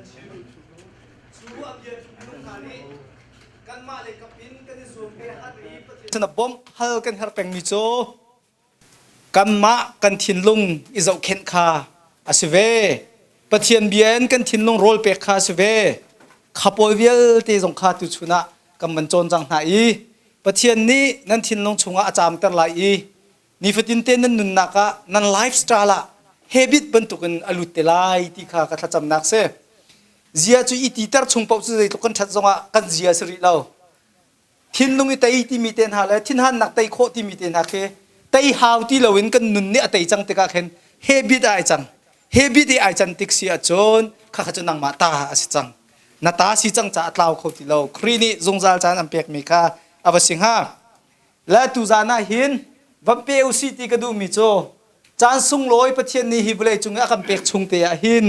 kan chim. Cu a bia cu minung hna nih kanmah lei kap in kan i zuam ve har i Pathian sin ah bawmh hal kan herh pengmi cu kanmah kan thinlung i zohkhenh kha a si ve. Pathian bia in kan thinlung rawl pek kha a si ve. Kha pawl vialte zong kha tuchun ah kan van cawn cang hna i Pathian nih nan thinlung chungah a caamter lai i nifatin te nan nunnak ah nan lifestyle ah habit bantukin a lut te lai ti kha ka thlacamnak si. Zia cu i titer chung paoh cu zeitluk kan ṭhat zongah kan zia si rih lo. Thinlung i tei timi te hna le thinhannak tei khawh timi te hna khi tei hau ti loin kan nun nih a tei cang tikah khin habit ah ai cang. Habit i ai can tik si ahcun khakha cu nangmah ta a si cang. Na ta si cang caah a tlau kho ti lo. Khrih nih zungzal caan an pekmi kha a va si hnga. Le tuzaan ah hin van pe usih ti ka duhmi cu caan sunglawi Pathian nih hi vawlei cung i a kan pek chung te ah hin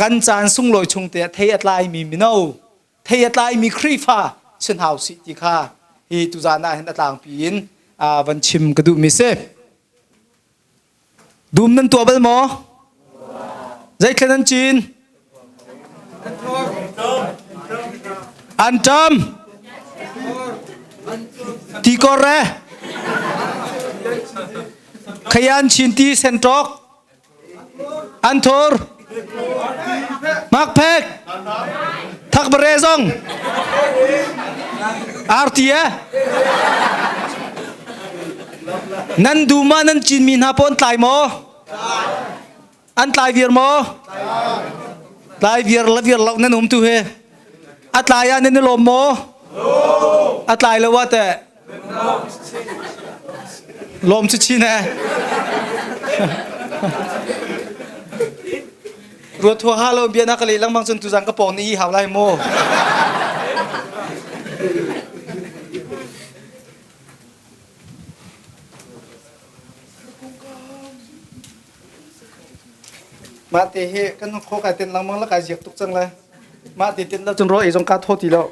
kan caan sunglawi chung te ah thei a tlaimi mino thei a tlaimi Khrihfa si hna usih ti kha hi tuzaan ah hin a tlangpi in van chim ka duhmi si. Dum nan tuah bal maw? Zeithla nan cin? Anṭam. Tikor re. Khayan chin ti senṭok. Anthur. Makphek. Thakbare zong. Arti eh. Nan dum ah nan cinmi hna pawl an tlai maw? An tlai viar maw? Tlai viar la viar lo nan um tu hi. A tlai ah nan i lawm maw? A tlai lo ah teh. Lawm cu chin eh. Ruat huaha lo bia na ka leh lengmang cun tuzan ka pawng ni i hau lai mu. Mah te hi kan kho kai ten lengmang la kai ziak tuk cang lai. Mah te ten la cun ro ei zong ka tho ti lo.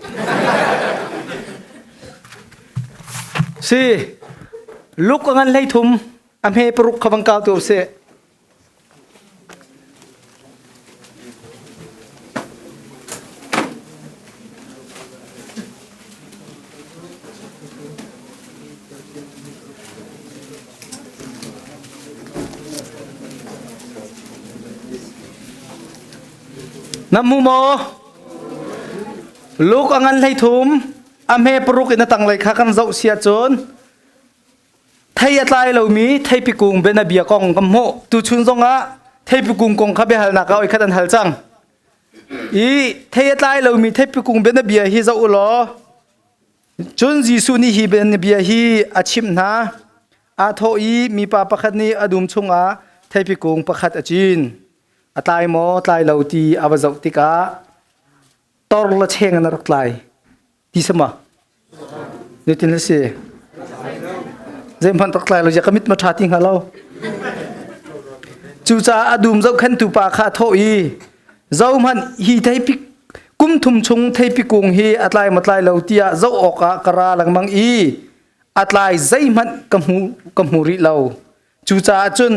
Si luk a ngan hlei thum a hme paruk kha bang kau tu si. Na hmu maw? Luke a ngan 13 a hme paruk in a tanglei kha kan zoh si ahcun Thei a tlai lomi theipi kung bianabia kong kan hmuh. Tuchun zongah theipi kung kong kha biahalnak ah oikhat an hal cang. I thei a tlai lomi theipi kung bianabia hi zoh u law cun Jesuh nih hi bianabia hi a chimh hna. Aa thawh i mipa pakhat nih a dum chungah theipi kung pakhat a cin. A tlai maw tlai lo ti a va zoh tikah tor le cheng in a rak tlai. Ti sama. Zeitin na si? Zeihmanh rak tlai lo ka mit ma ṭha ti hnga lo. Cucaah a dum zohkhentu pa kha a thawh i zohhmanh hi theipi kum thum chung theipi kung hi a tlai maw tlai lo tiah zoh awkah ka ra lengmang i a tlai zeihmanh ka hmu ka hmu rih lo. Cucaah cun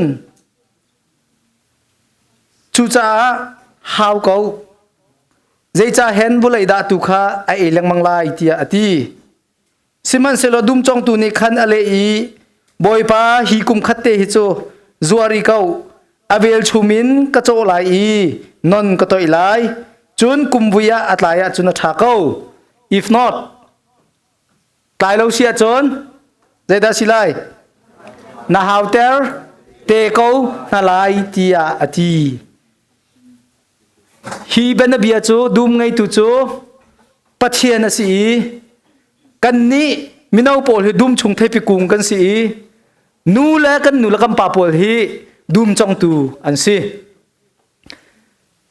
Cucaah hau ko. Zeicah hen vawlei dah tu kha a ei lengmang lai tiah a ti. Sihmanhsehlaw dum congtu nih khan a leh i Bawipa hi kum khat te hi cu zuari ko a velchum in ka cawh lai i non ka toih lai cun kum vui ah a tlai ahcun a ṭha ko if not Tlai lo si ahcun zeidah si lai? Na hauter te ko hna lai tiah a ti. Hi bianabia cu dum ngeitu cu Pathian a si i kannih mino pawl hi dum chung theipi kung kan si i nu le kan nu le kan pa pawl hi dum congtu an si.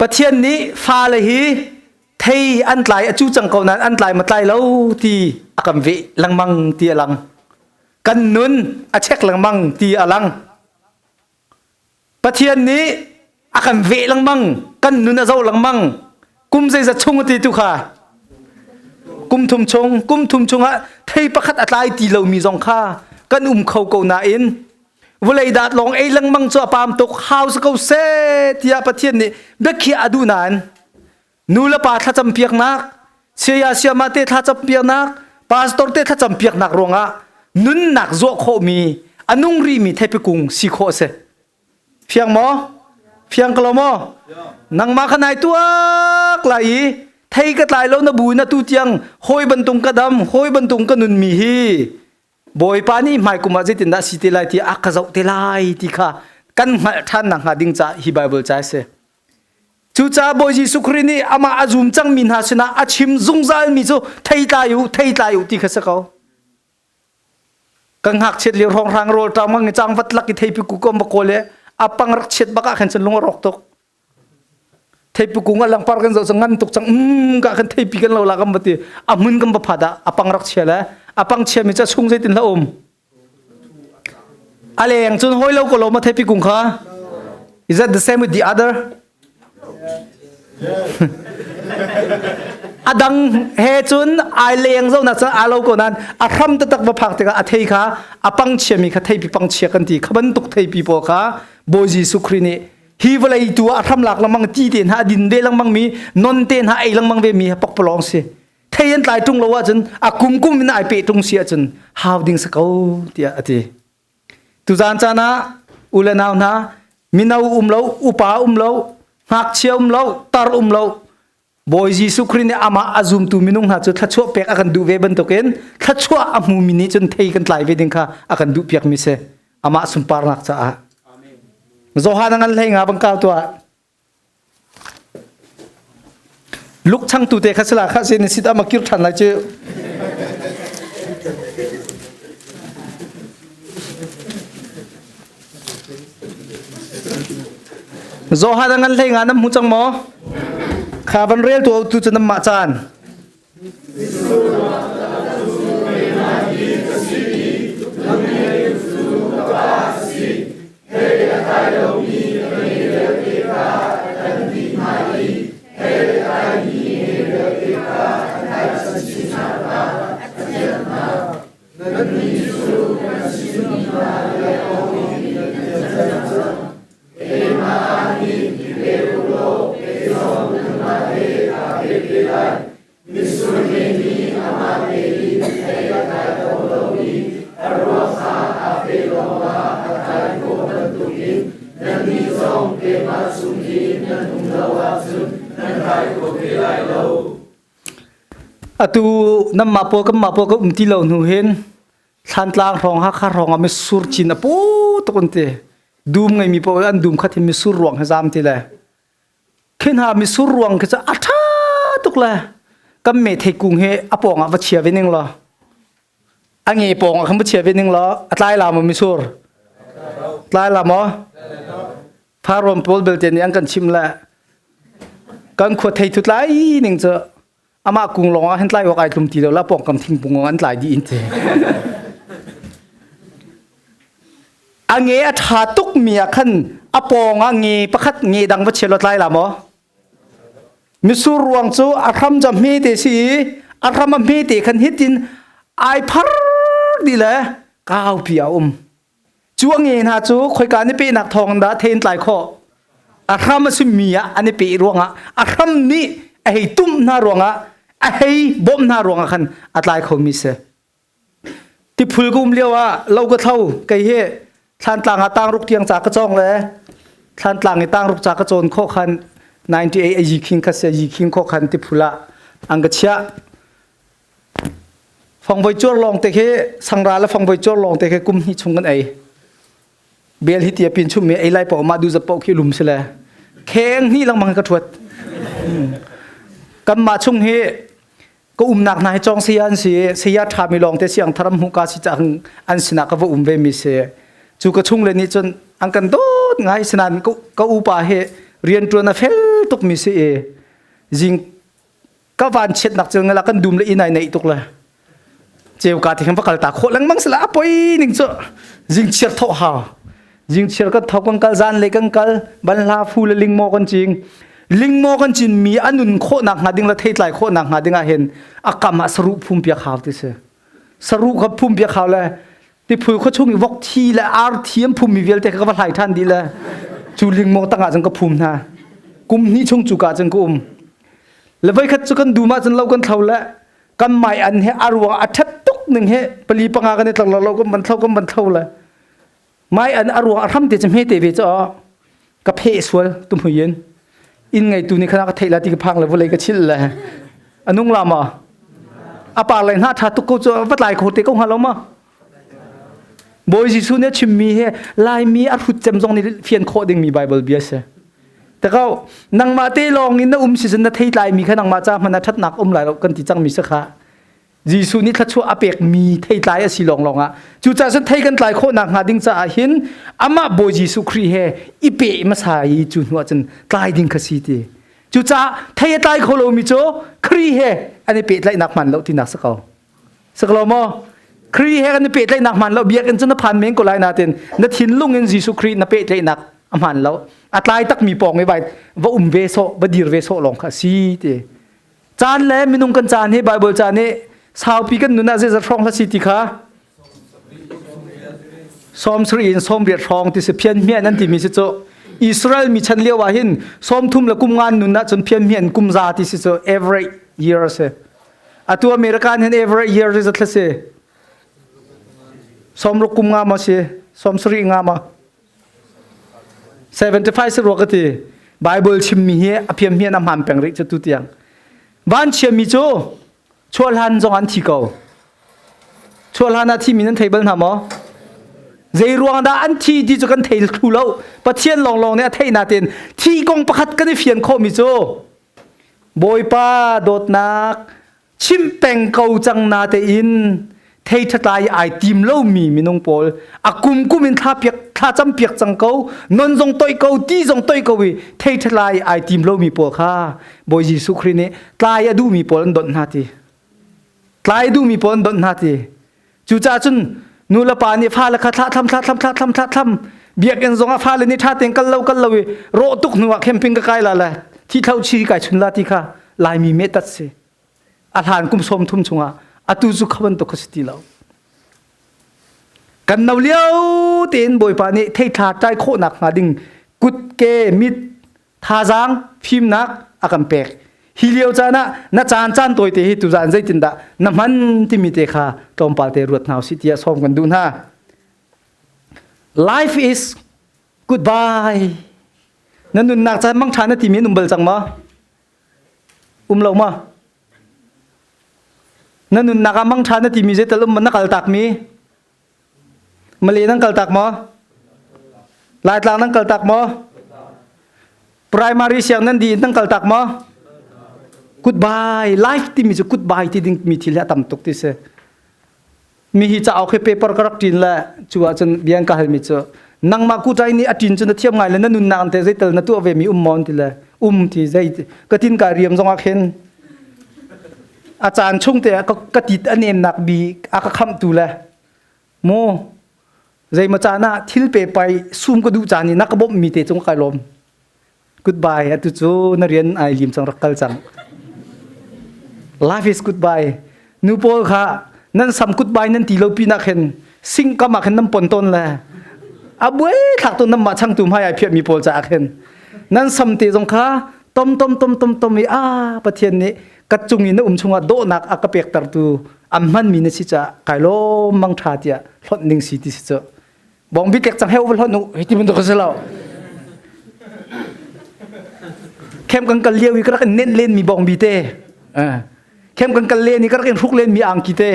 Pathian nih fale hi thei an tlai a cu cang ko nain an tlai ma tlai lo ti a kan veh lengmang ti a lang. Kan nun a chek lengmang ti a lang. Pathian nih a kan veh lengmang, kan nun a zoh lengmang. Kum zeizat chung a ti tu kha kum thum chung, kum thum chungah thei pakhat a tlai ti lomi zong kha kan um kho ko nain Vawlei dat lawng ei lengmang cu a pam tuk hau si ko seh tiah Pathian nih biakhiah a duh nain. Nu le pa thlacam piaknak, saya siama te thlacam piaknak, pastor te thlacam piaknak ruangah nunnak zuah khawhmi a nung rihmi theipi kung si khawh a si. Fiang maw? Fiang ko lo maw? Nangmah kha nai tuak lai i thei ka tlai lo na bu na tu tiang hawi bantung ka dam, hawi bantung ka nunmi hi Bawipa nih hmaikum ah zeitindah si te lai ti a ka zoh te lai ti kha kan hngalh ṭhan nakhnga ding ca hi Baibal ca a si. Cucaah Bawi Jesuh Khrih nih amah a zum cangmi hna sinah a chim zungzalmi cu thei tlai u, thei tlai u ti kha si ko. Ka ngakchiat lio hrawnghrang rawl ṭam ngang i cangvat lak i theipi ku kom va kawl i a pang rak chiat bak ah khan cun lung a rawk tuk. Theipi kung a langpar kan zoh cu ngan tuk cang um ka kan theipi kan lo la kan va ti a hmun kan va phat ah a pang rak chia le a pang chia mi ca chung zeitin hlah um a leng cun hoi lo ko lo ma theipi kung kha is that the same with the other a dang he cun ai leng zo na cun a lo ko nan a hram taktak va phak tikah a thei kha a pang chia mi kha theipi pang chia kan ti kha bantuk theipi pawl kha Bawi Jesuh Khrih nih hi vawlei tu ah hram lak lengmang ti te hna a din ve lengmang mi non te hna ei lengmang ve mi pakpalawng si thei an tlai tung lo ahcun a kum kum in ai pe tung si ahcun hau ding sa ko tiah a ti tuzan caan ah u le nau hna mino um lo upa um lo ngakchia um lo tar um lo Bawi Jesuh Khrih nih amah a zumtu minung hna cu thluachuah pek a kan duh ve bantukin thluachuah a hmumi nih cun thei kan tlai ve ding kha a kan duh piakmi si amah sunparnak caah. Johan a ngan hlei nga bang kau tuah. Luk changtu te kha sila kha sin sit ama kir than lai cu. Johan a ngan hlei nga nam hmu cang maw? Kha van rel tu tu cu nam mah caan. Nannih cu kan sin hna le awmi nan thiam cang. Keimah ah hin i pe u law kei zong nanmah he kaa pe ve lai. Mitsur nge nih amah tein thei a tlai kho lo i a ruak kha aa pe lawngah a tlai khawh bantukin nannih zong keimah chung i nan um lo ahcun nan tlai kho ve lai lo. Atu nanmah pawl kanmah pawl kan um ti lo hnu hin Thlantlang hrawng Hakha hrawng ah mitsur cin a pu tuk an ti. Dum ngeimi pawl an dum khat hin mitsur ruang he zam ti le. Khi hna mitsur ruang khi cu a ṭha tuk le kan me thei kung hi a pawng ah va chia ve ning law a nge pawng ah khan va chia ve ning law a tlai la maw mitsur? Tlai la maw? Farrawn pawl belte nih an kan chimh le kan khua thei thut lai ning cu amah kung lawng ah hin tlai awk ai tlum ti lo la pawngkam thingpung an tlai dih in ti a nge a ṭha tuk mi ah khan a pawng ah nge pakhat nge dang va chia lo tlai la maw misur ruang cu a hram ca hme te si i a hram a hme te khan hitin ai phar di le kaupi a um Cu a nge hna cu khoika an i pehnak thawng dah thei an tlai khawh? A hram a simi ah an i peh ruangah a hram nih a hei tumh hna ruangah a hei bawmh hna ruangah khan a tlai khomi si. Tiphul ka um lio ah lo ka thlo kei hi Thlantlang ah tangruk tiang ca ka cawng le Thlantlang i tangruk ca ka cawn khawh khan 98 a yi khing kha si a yi khing khawh khan tiphul ah an ka chiah. Fangvoi cuar lawng te khi sangra le fangvoi cuar lawng te khi kum hnih chung kan ei. Bel hi tia pin chum mi ei lai paoh mah du zat paoh khi lum si le. Kheng hnih lengmang ka thuat. Kanmah chung hi ka umnak hna hi cawng saya an si saya ṭha mi lawng te siang tharam hmuh ka si ca an sinah ka va um ve mi si. Cu ka chung le nih cun an kan dawt ngai sinain ka upa hi rian ṭuan a fel tuk mi si i zing ka van chiatnak cu ngala kan dum le inn ai neih tuk le ceu ka ti khan va kal ta khawh lengmang sila a poi ning cu zingchiar thawh hau zingchiar kan thok kan kal zan le kan kal ban hla fu le lingmaw kan cing lingmaw kan cin mi anun khawhnak hnga ding le theitlai khawhnak hnga ding ah hin a kam ah saruh phum piak hau ti si saruh kha phum piak hau le tiphul khua chung i vok thi le ar thi an phum mi vialte kha ka va hlai ṭhan dih le cu lingmaw tangah cun ka phum hna kum hnih chung cu ka cun ka um. Le voikhat cu kan dum ahcun lo kan thlo le kan mai an he a ruang a ṭhat tuk ning he pali panga kan i tlak lo kan van thlo kan van thlo le mai an a ruang a hram te cu hme te ve cu ka pheh sual tumhui in inn ngeitu nih khana ka theih la ti ka phang le vulei ka chil le anung la ma a par le hna tha tuk ko cu va tlai kho te ko hnga lo ma Bawi Jesuh nih a chimmi hi Laimi a hrut cem zong nih fian khawh dingmi Bible bia si. Takau nangmah te lawng in na um si na thei tlaimi kha nangmah ca hmanh ah ṭhatnak um lai lo kan ti cangmi si kha. Jesuh nih thluachuah a pekmi theitlai a si lawnglawng ah cucaah cun thei kan tlai khawh nakhnga ding caah hin amah Bawi Jesuh Khrih he i peh hmasa i cu hnu ah cun tlai ding kha si ti. Cucaah thei a tlai kho lomi cu Khrih he an i pehtlaihnak hmaan lo tinak si ko. Saklo maw? Khrih he kan i pehtlaihnak hmaan lo biakinn cu na phan men ko lai natin na thinlung in Jesuh Khrih na pehtlaihnak a hmaan lo. A tlai takmi pawng i vai va um ve sawh, va dir ve sawh lawng kha si ti. Caan le minung kan caan hi Bible caan hi saupi kan nun ah zeizat hrawng hla si ti kha 70 in 80 hrawng ti si phian hmian an timi si cu Israel mi chan lio ah hin 30 le kum ngan nun ah cun phian hmian kum za ti si cu every year si. Atu American hin every year zeizat hla si? 60 kum nga ma si? 70 nga ma? 75 si rua ka ti. Bible chimmi hi a phiam hian a hmaan peng rih cu tu tiang. Van chiami cu chuahhlan zong an thi ko. Chuahhlan ah thimi nan thei bal hna maw? Zei ruang dah an thi ti cu kan thei thlu lo. Pathian lawnglawng nih a theih natin thi kong pakhat kan i fian khawhmi cu Bawipa dawtnak chim peng ko cang na tein thei ṭhatlai ai tim lomi minung pawl a kum kum in thla piak thla cam piak cang ko non zong toih ko ti zong toih ko i thei ṭhatlai ai tim lomi pawl kha Bawi Jesuh Khrih nih tlai a duhmi pawl an donh hna ti tlai a duhmi pawl an donh hna ti Cucaah cun nu le pa nih fale kha thlah thlam thlah thlam thlah thlam thlah thlam biakinn zong ah fale nih ṭha tein kal lo kal lo i rawh tuk hnu ah camping ka kai la le thi thlo chi kai chun la ti kha Laimi mehtat si. A hlan kum 30 chungah atu cu kha bantuk kha si ti lo. Kan no lio tein Bawipa nih theithla tlai khawhnak hnga ding kut ke mit thazaang fimnak a kan pek hi lio caan ah na caan caan tawi te hi tuzaan zeitindah na hman timi te kha tlawmpal te ruat hna usih tiah sawm kan duh hna life is goodbye na nunnak caan mangṭha na timi an um bal cang maw um lo ma na nunnak ah mangṭha na timi zeital um na kal takmi Malay nan kal tak maw? Laitlang nan kal tak maw? Primary siang nan di nan kal tak maw? Goodbye life timi cu goodbye ti ding mi thil hi a tam tuk ti si. Mi hi cauk hi paper ka rak ṭin le cu ahcun bian ka halmi cu nangmah kutai nih a ṭin cu na thiam ngai le na nunnak te zeital na tuah ve mi um maw ti le um ti zei ka tin ka riam zong ah khin a caan chung te ah ka tit a nemnak bi a ka khamtu le mu zeimaw caan ah thil pe pai sum ka duh caan i na ka bawmh mi te cung kai lawm goodbye atu cu na rian ai lim cang rak kal cang life is goodbye nu pawl kha nan sam goodbye nan ti lo pi nak hin sing kam ah khin nan pon ton le a buai thlak tu nan mah changtu hmai ai phiah mi pawl caah khin nan sam te zong kha tom tom tom tom tom i a pathian nih ka cung i na um chungah dawhnak a ka pektertu an hmanmi na si caah kai lawm mang ṭha tiah hlonh ding si ti si cu bong bi tlek cang heu va hlonh u hi ti bantuk si lo khem kan kal lio i ka rak in nenh len mi bong bi te khem kan kal len i ka rak in hruk len mi angki te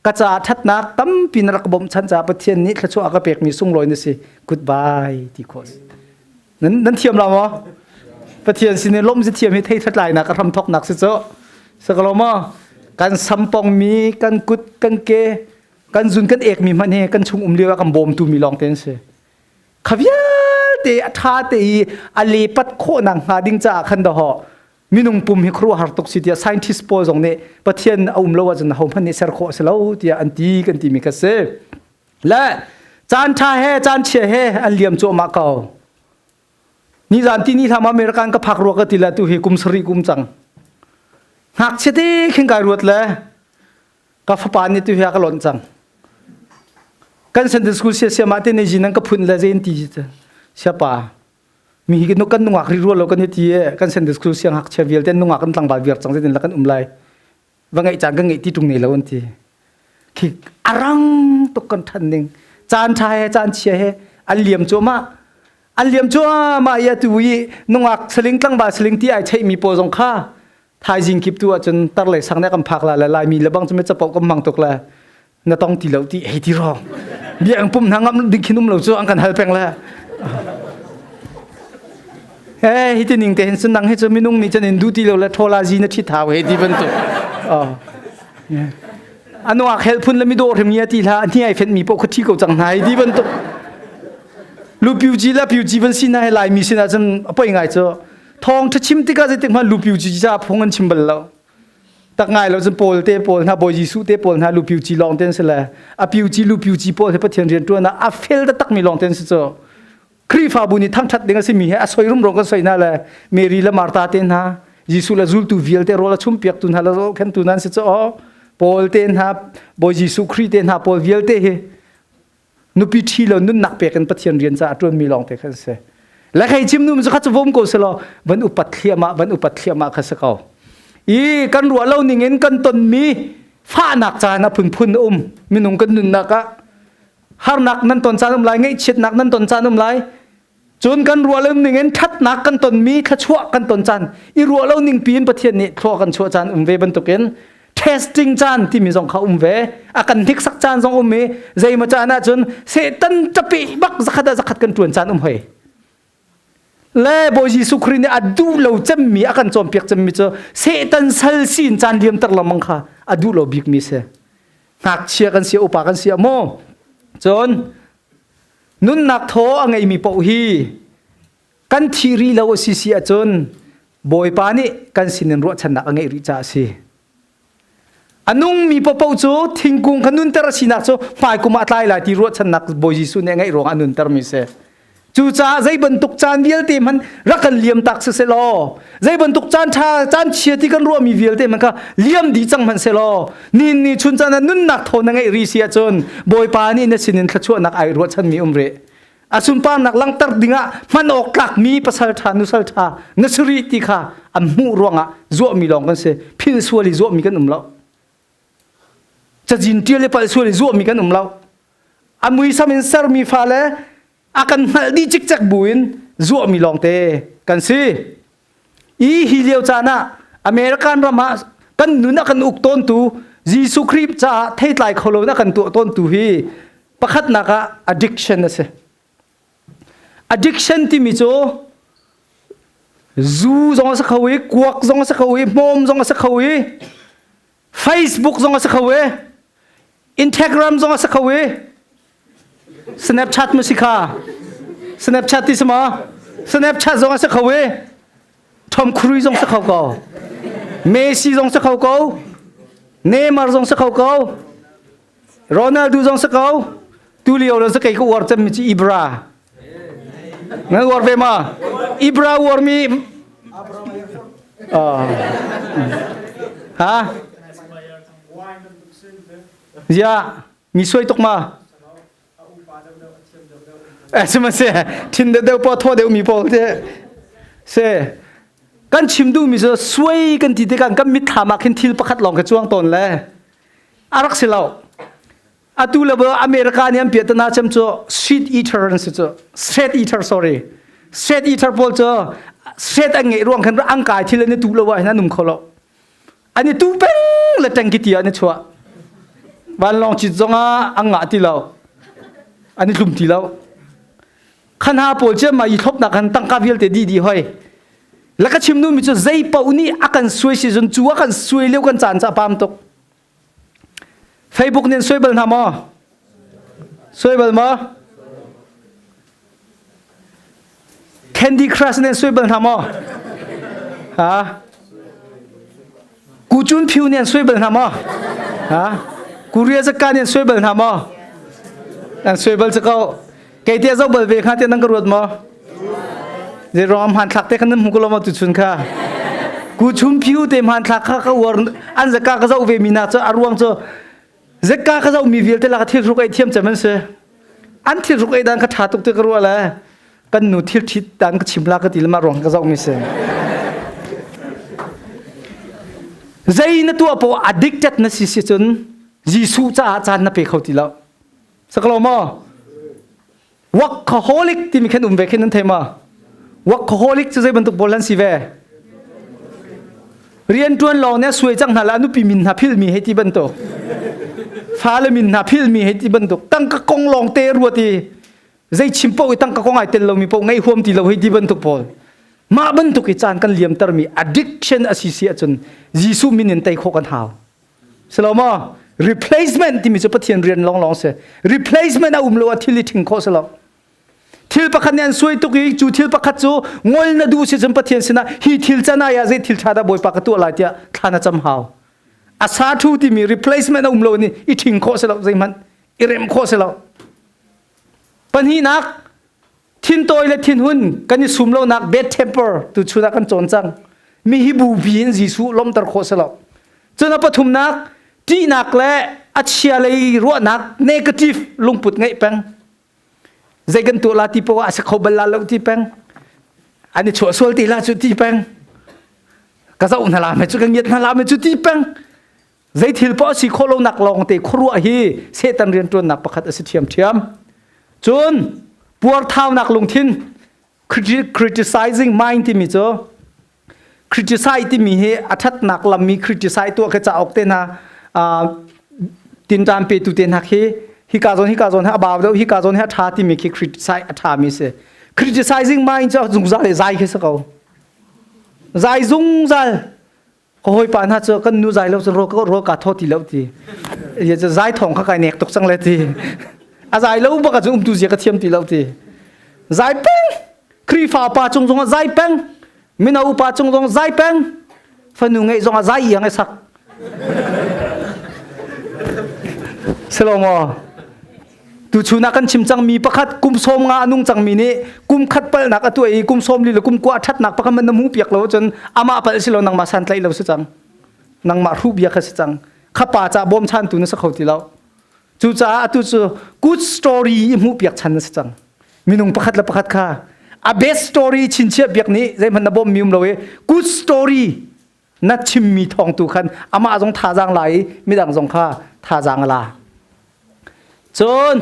ka ca ṭhatnak tampi na rak bawmh chan caah Pathian nih thluachuah a ka pekmi sunglawi na si goodbye ti khawh Nan, nan thiam lo maw? Pathian sin i lawmh si thiam hi thei thatlainak a hramthawknak si cu. Sakalo maw? Kan sampong mi, kan kut, kan ke, kan zun kan ek mi hmanh hi kan chung um lio ah kan bawmtu mi lawng te an si. Kha vialte a ṭha te i a lepat khawhnak hnga ding caah khan dahawh minung pum hi khuaruahhar tuk si tiah scientist pawl zong nih Pathian a um lo ahcun hohmanh nih ser khawh a si lo tiah an ti kan timi kha si. Le caan ṭha he caan chia he an liam cuahmah ko. Nizan ti ni hlam American ka phak rua ka ti le tu hi kum sarih kum cang. Ngakchia te khin kai ruat le ka fapa nih tu hi a ka lonh cang. Kan Sunday school sia sia mah te ne zin an ka phun le zein ti siapa. Mi hi kan nungak ri rual lo kan hi ti e kan Sunday school siang ngakchia vialte nungak kan tlangval viar cang zeitin la kan um lai. Va ngeih caan kan ngeih ti ṭung nei lo an ti. Khi arang tuk kan ṭhan ning. Caan ṭha he caan chia he an liam cuahmah. An liam cuahmah i atu i nungak saling tlangval saling ti ai cheihmi pawl zong kha thaizing kip tu ahcun tar lei sang ne kan phak la le Laimi le bang cu me capo kan hmang tuk le na tong ti lo ti hei ti rong bia ang pum hna ngam ding khin um lo cu an kan hal peng le he hi ti ning te hin sun nang hi cu minung nih cun in du ti lo le thola zi na thi thau he ti bantuk anu ak hel phun le mi dawr hrim ngia ti hla ni ai fen mi po kha thi ko cang hna hi ti bantuk lu piu ji la piu ji van si na he lai mi sin ah cun apoi ngai cu thong tha chim tikah zeitik hmanh lu piu ji cha phung an chim bal lo tak ngai lo cun Paul te pawl hna Bawi Jesuh te pawl hna lu piu ci lawng ten si le a piu ci lu piu ci pawl he Pathian rian tuan ah a fel taktak mi lawng ten si cu Khrihfabu nih thangthat ding a simi he a soi rumro kan soi hna le Mary le Martha te hna Jesuh le zultu vialte rawl a chumpiak tu hna le khen tu nan si cu aw Paul te hna Bawi Jesuh Khrih te hna pawl vialte hi nupi ṭhi lo nunnak pek in Pathian rian caah ṭuanmi lawng te khan si. Le khei chim nu cu kha cu vom ko selaw van upat thliahmah van upat thliahmah kha si ko. I kan ruah lo ning in kan tonmi fahnak caan a phunphun um minung kan nunnak ah harnak nan ton caan um lai ngaihchiatnak nan ton caan um lai Cun kan ruah lo ning in ṭhatnak kan tonmi thluachuah kan ton caan i ruah lo ning piin Pathian nih thlua kan chuah caan um ve bantukin testing caan timi zong kha um ve a kan hniksak caan zong um i zeimaw caan ahcun Satan ṭapi bak zakhat ah zakhat kan ṭuan caan um hoi le Bawi Jesuh Khrih nih a duh lo cemmi a kan cawnpiak cemmi cu Satan sal sin caan liamter lengmang kha a duh lo bikmi si ngakchia kan si upa kan si maw cun Nunnak thaw a ngeimi paoh hi kan thih rih lo a si si ahcun Bawipa nih kan sinin ruahchannak a ngeih rih caah a si. A nungmi paohpaoh cu thingkung kha nunter a sinak cu hmaikum ah a tlai lai ti ruahchannak Bawi Jesuh nih a ngeih ruangah a nuntermi a si. Cucaah zei bantuk caan vialte hmanh rak kan liam tak siselaw, zei bantuk caan ṭha caan chia ti kan ruahmi vialte hmanh kha liam dih cang hmanh selaw, nin ni chun caan ah nunnak thaw na ngeih rih si ahcun Bawipa nih na sinin thluachuahnak ai ruahchanmi um rih. A sunparnak langhter dingah hman awk tlakmi pasal ṭha nusal ṭha na si rih ti kha an hmuh ruangah zuahmi lawng kan si. Philh sual i zuahmi kan um lo. Cazin ṭial i palh sual i zuahmi kan um lo. A muisam in sermi fale a kan hngalh dih cikcek buin zuahmi lawngte kan si. I hi lio caan ah American ram ah kan nun a kan uk tawntu Jesuh Khrih caah theitlai kho lo in a kan tuah tawntu hi pakhatnak ah addiction a si. Addiction timi cu zu zong a si kho i kuak zong a si kho i hmawm zong a si kho i Facebook zong a si kho i Instagram zong a si kho i Snapchat ma si kha Snapchat ti si ma Snapchat zong a si kho i Tom Cruise zong si kho ko Messi zong si kho ko Neymar zong si kho ko Ronaldo zong si ko tu lio lo si kei ka uar cemmi cu Ibra Nan uar ve ma Ibra uar mi Ha Zia mi suai tuk ma Eh sihmanhseh thin deuh deuh paw thaw deuh mi pawl te se kan chim duh mi cu suai kan ti tikah kan mitthlam ah khin thil pakhat lawng ka cuang tawn le a rak si lo atu le America nih an piahtana cem cu street eater an si cu street eater sorry street eater pawl cu street an ngeih ruang khan ang kai thil an i tu lo ah hin an um kho lo an i tu peng le tengki ti ah an i chuah vanlawng cit zongah an ngah ti lo an i tlum ti lo khan ha pawl cu mah i thlopnak khan tangka vialte dih dih hoi la ka chim nu mi cu zei paoh nih a kan suai si cun cu a kan suai lio kan caan ca pam tuk Facebook nih an suai bal hna maw suai bal maw Candy Crush nih an suai bal hna maw? Ha? Kuchun Phiu nih an suai bal hna maw? Ha? Korea zaka nih an suai bal hna maw? An suai bal ko. Kei te zoh bal ve kha te nan ka ruat maw? Zei ruang hmanthlak te khan nan hmu ko lo maw tuchun kha? Kuchun Phiu te hmanthlak kha ka uar an zaka ka zoh ve mi na cu a ruang cu Zeka ka zoh mi vialte lak thil hruk ei thiam cem an si. An thil hruk ei dan kha ṭha tuk ti ka ruah le. Kan nu thil ṭhit dan ka chim la ka ti le mah ruang ka zoh mi si. Zei na tuah poah addicted na si si cun Jesuh caah caan na pe kho ti lo. Saklo maw? Workaholic timi khan um ve khin nan thei ma? Workaholic cu zei bantuk pawl an si ve? Rian ṭuan lawng nih a suai cang hna la nupi min hna philmi hei ti bantuk. Fale min hna philmi hei ti bantuk. Tangka kong lawng te ruat i zei chim paoh i tangka kong ai tel lomi paoh ngei huam ti lo hei ti bantuk pawl. Mah bantuk i caan kan liamtermi addiction a si si ahcun Jesuh min in tei khawh kan hau. Silo maw? Replacement timi cu Pathian rian lawnglawng si. Replacement a um lo ah thil i ṭhing khawh si lo. Thil pakhat nih an suai tuk i cu thil pakhat cu ngol na duh si cun Pathian sinah hi thil can ai ah zei thil ṭha dah Bawipa ka tuah lai tiah thla na cam hau. A sa ṭhu timi replacement a um lo ni i ṭhing khawh si lo zeihmanh i remh khawh si lo. Pahnihnak thintawi le thinhun kan i sum lonak bad temper tu chun ah kan cawn cang. Mi hi bupi in Jesuh lawmhter khawh si lo. Cun a pathumnak ṭihnak le a chia lei ruahnak negative lungput ngeih peng. Zei kan tuah la ti poah a si kho bal la lo ti peng. An i chuah sual ti la cu ti peng. Ka zoh hna la me cu ka ngiat hna la me cu ti peng. Zei thil poah si khawh lonak lawng te khuaruah hi Satan rianṭuannak pakhat a si ṭhiamṭhiam. Cun puarthaunak lungthin criticizing mind timi cu criticize timi hi a ṭhatnak lammi criticize tuah khi cauk te hna tinṭan petu te hna khi hika zawn hika zawn hi a bau deuh hika zawn hi a ṭha timi khi criticize a ṭhami si. Criticizing mind cu zungzal le zai khi si ko. Zai zungzal Ka hawipa hna cu kan nu zai lo cun rawl ka thaw ti lo ti. Ya cu zai thawng kha kai nek tuk cang le ti. A zai lo bak ahcun umtu zia ka thiam ti lo ti. Zai peng. Khrihfa pa cung zong ah zai peng. Mino upa cung zong zai peng. Fanu ngeih zong ah zai iang i sak. Silo maw? Tuchun ah kan chim cangmi pakhat kum 50 a nung cangmi nih kum khat palhnak a tuah i kum 40 le kum 20 a ṭhatnak pakhat man na hmuh piak lo ahcun amah palh si lo nangmah santlaih lo si cang. Nangmah hruh bia kha si cang. Kha pa ca bawmchantu na si kho ti lo. Cucaah atu cu good story i hmuh piak chan na si cang. Minung pakhat le pakhat kha a best story chinchiah biak nih zeihmanh na bawmmi um lo i good story na chimmi thawng tu khan amah zong thazaang la i midang zong kha thazaang a la. Cun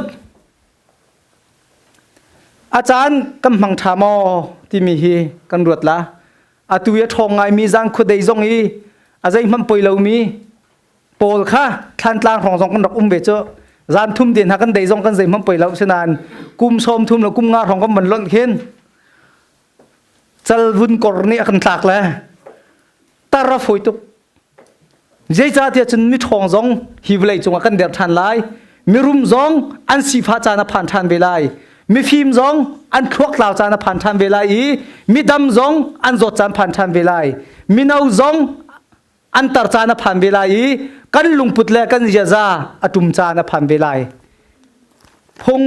a caan kan hmang ṭha maw timi hi kan ruat la. Atu i a ṭhawng ngaimi zan khuadei zong i a zeihmanh poi lomi pawl kha thlantlang hrawng zong kan rak um ve cu. Zan thum te hna kan dei zong kan zeihmanh poi lo sinain kum 30 le kum nga hrawng kan van lonh khin cal vun kor nih a kan tlak le tar a fawi tuk. Zeicahtiah cun miṭhawng zong hi vawlei cungah kan der ṭhan lai. Mirum zong an sifah caan a phan ṭhan ve lai. Mifim zong an thluak tlau caan a phan ṭhan ve lai i midam zong an zawt caan phan ṭhan ve lai. Mino zong an tar caan a phan ve lai i kan lungput le kan ziaza a ṭum caan a phan ve lai. Phung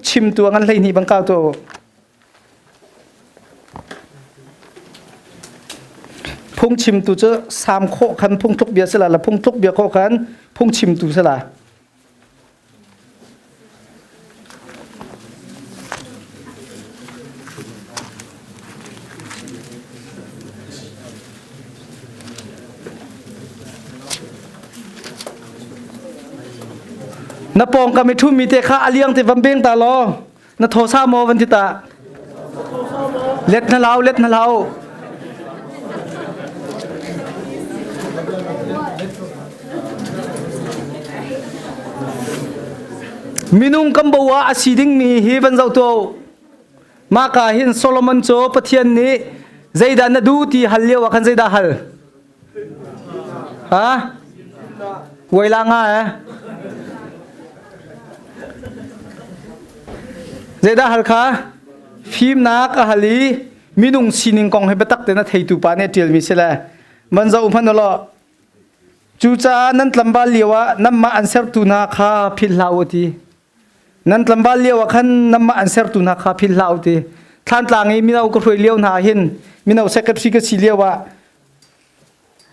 chimtu a ngan 12 bang kau tu. Phungchimtu cu sam khawh khan phungthluk bia si la le phungthluk bia khawh khan phungchimtu si la. Na pawngkam i ṭhumi te kha a liang te van beng ta law Na thaw sa maw van ti ta? Let na lau, let na lau. Minung kan bo ah a si dingmi hi van zoh tuah u. Mah ka hin Solomon cu Pathian nih zeidah na duh ti hal lio ah khan zeidah hal? Ha? Uai la nga eh? Zeidah hal kha? Fimnak a hal i minung sining kong hi biatak tein a theitu pa nih a ṭialmi si le van zoh hmanh u law cucaah nan tlangval lio ah nanmah an sertu hna kha philh hlah u ti. Nan tlangval lio ah khan nanmah an sertu hna kha philh hlah u ti. Thlantlang i mino ka hruai lio hna hin mino secretary ka si lio ah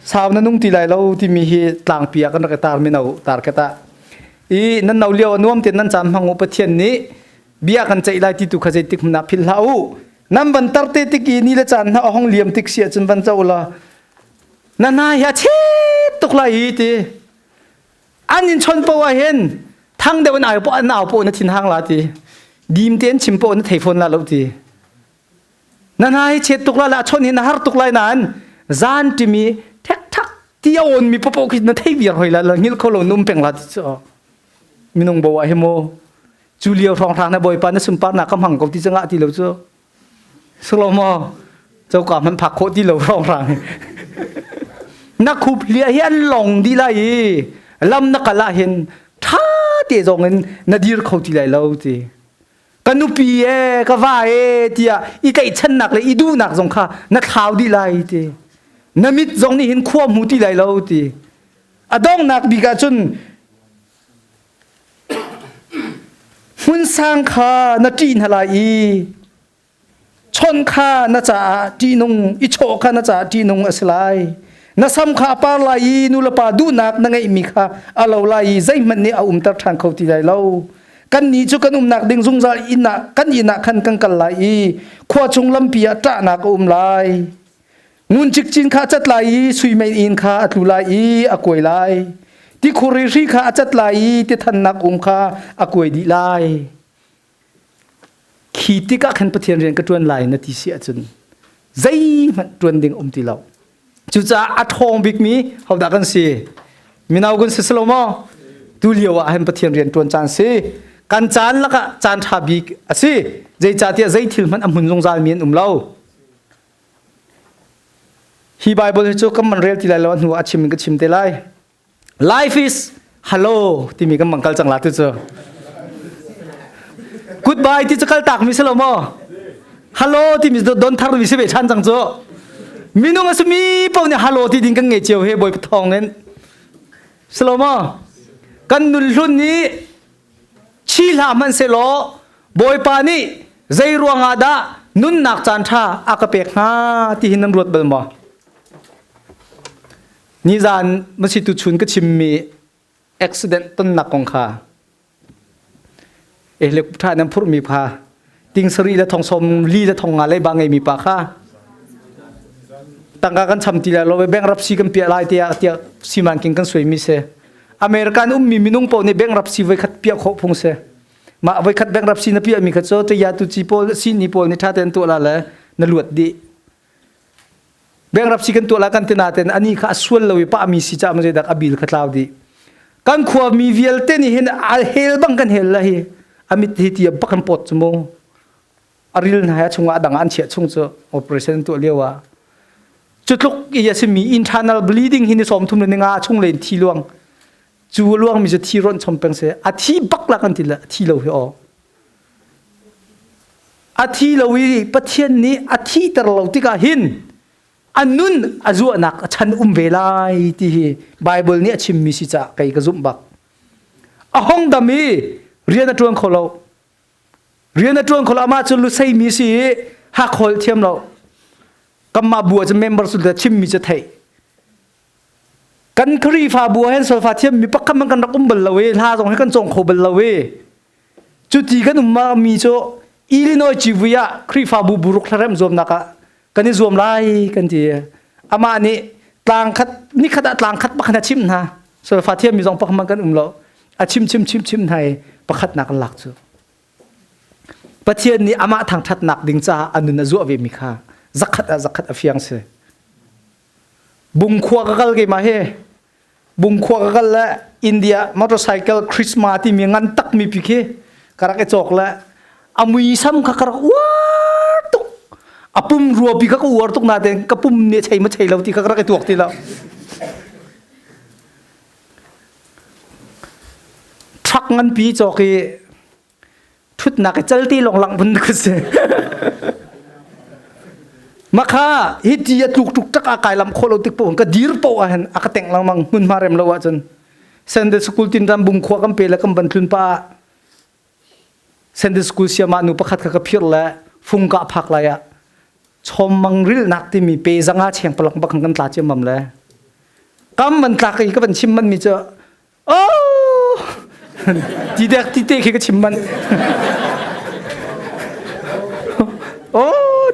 sau na nung ti lai lo timi hi tlangpi ah kan rak i tar mino target ah i nan no lio a nuam tein nan caan hmang u Pathian nih Bia kan ceih lai ti tu kha zeitik hmanh ah philh hlah u. Nan van tar te tik i ni le caan hna a hong liam tik si ahcun van co la na hna hi a chet tuk lai i ti. An in chon po ah hin thang deuh in ai po an au po na thin hang la ti. Dim tein chim po na thei fawn la lo ti. Na hna hi chet tuk la la chon hi na har tuk lai nain zan timi thek thak ti a on mi popo khi na thei viar hoi la la ngil kho lo num peng la ti chu minung bo ah hi mo cu lio hrawng hrang na bawipa na sunpar nak ka hmang ko ti changah ti lo cu silo mo choka man phak khawh ti lo hrawng hrang na khup hlia hi an long di lai i lam na kal ah hin tha te zong in na dir kho ti lai lo ti ka nupi e ka va e tiah i tlaihchannak le i duhnak zong kha na thlau dih lai ti na mit zong nih hin khua hmu ti lai lo ti a donghnak bik ah cun hmun sang kha na ṭih hna lai i Chawnh kha na caah ṭihnung, i chawh kha na caah ṭihnung a si lai. Na sam kha a par lai i nulepa duhnak na ngeihmi kha a lo lai i zeihmanh nih a umter ṭhan kho ti lai lo. Kannih cu kan umnak ding zungzal inn ah kan inn ah khan kan kal lai i khua chung lampi ah ṭahnak a um lai. Ngun cikcin kha a cat lai i sui meiinn kha a tlu lai i a kuai lai. Tikhur i hri kha a cat lai i tithannak um kha a kuai dih lai. Khi tikah khan Pathian rian ka ṭuan lai na ti si ahcun zeihmanh ṭuan ding um ti lo. Cucaah a ṭhawng bikmi hodah kan si? Mino kan si lo maw? Tu lio ah hin Pathian rian ṭuan caan si. Kan caan lakah caan ṭha bik a si. Zeicahtiah zei thil hmanh a hmun zungzal mi an um lo. Hi Bible hi cu kan man rel ti lai lo a hnu ah a chim in ka chim te lai. Life is hello timi kan bang kal cang la tu cu. Goodbye ti cu kal tak mi si lo maw? Hello timi don thar mi si ve than cang cu. Minung a simi paoh nih hello ti ding kan ngei cio he bawi thawng in. Si lo maw? Kan nun hlun nih chi hlah hmanh selaw Bawipa nih zei ruangah dah nunnak caan ṭha a ka pek hnga ti hi nan ruat bal maw? Nizan masitu chun ka chimmi accident tonnak kong kha helicopter nan phurhmi kha ting sarih le thong sawm li le thong nga leiba ngeimi pa kha tangka kan cham ti lai lo bankruptcy kan piah lai tiah tiah simanking kan suaimi si American ummi minung paoh nih bankruptcy voi khat piah khawh phung si mah voi khat bankruptcy na piahmi kha cu taya tu ci pawl sihni pawl nih ṭha tein tuah la le na luat dih Bankruptcy kan tuah la kan ti nain ani kha a sual lo i pahmi si caah maw zeidak a bil kha tlau dih. Kan khua mi vialte nih hin a hel bang kan hel la hi a mit hi ti bak kan pawt cu mu. A ril hna he chungah a dang ah an chiah chung cu operation tuah lio ah. Cu tluk i a simi internal bleeding hi ni sawm thum le ni nga chung len thi luang. Cu luang mi cu thi ronh chom peng se a thi bak la kan ti le a thi lo hi aw. A thi lo i Pathian nih a thihter lo tikah hin a nun a zuahnak a chan um ve lai ti hi Bible nih a chimmi si caah kei ka zumh bak. A hong dam i rian a ṭuan kho lo. Rian a ṭuan kho lo amah cu lusei mi si i hakhawl thiam lo. Kanmah bu ah cun member cu chimmi cu theih. Kan Khrihfabu ah hin solfa thiam mi pakhat man kan rak um bal lo i hla zong hi kan cawng kho bal lo i Cuti kan ummi cu Illinois civui ah Khrihfabu buruk hlaremh zuamnak ah kan i zuam lai kan ti. Amah nih tlang khat nikhat ah tlang khat pakhat a chimh hna. Solfa thiammi zong pakhat kan um lo. A chim chim chim chim hna i pakhatnak an lak cu. Pathian nih amah thangṭhatnak ding caah a nun a zuah vemi kha zakhat ah zakhat a fiang si. Bungkhua ka kal keimah hi Bungkhua ka kal le India motorcycle Christmas timi ngan takmi pi khi ka rak i cawk le a muisam kha ka rak uar tuk a pum rua pi kha ka uar tuk nain ka pum nih chei ma chei lo ti kha ka rak i tuak ti lo truck nganpi cawk i Ṭhutnak i cal ti lawng lang vun ka si. Makha hi ti a tluk tuk tak a kai lam khawh lo tik po ka dir po ah hin a ka teng lengmang hmunhma rem lo ahcun Sunday school tin ram bung khua kan pe le kan van tlun pa Sunday school siama nu pakhat kha ka phir le fung ka phak lai ah chom mang ril nak timi pe zanga cheng palak bak kan tla chiam mam le kam man tlak i ka van chim man mi cu Oh! Ti dek ti te khi ka chim manh.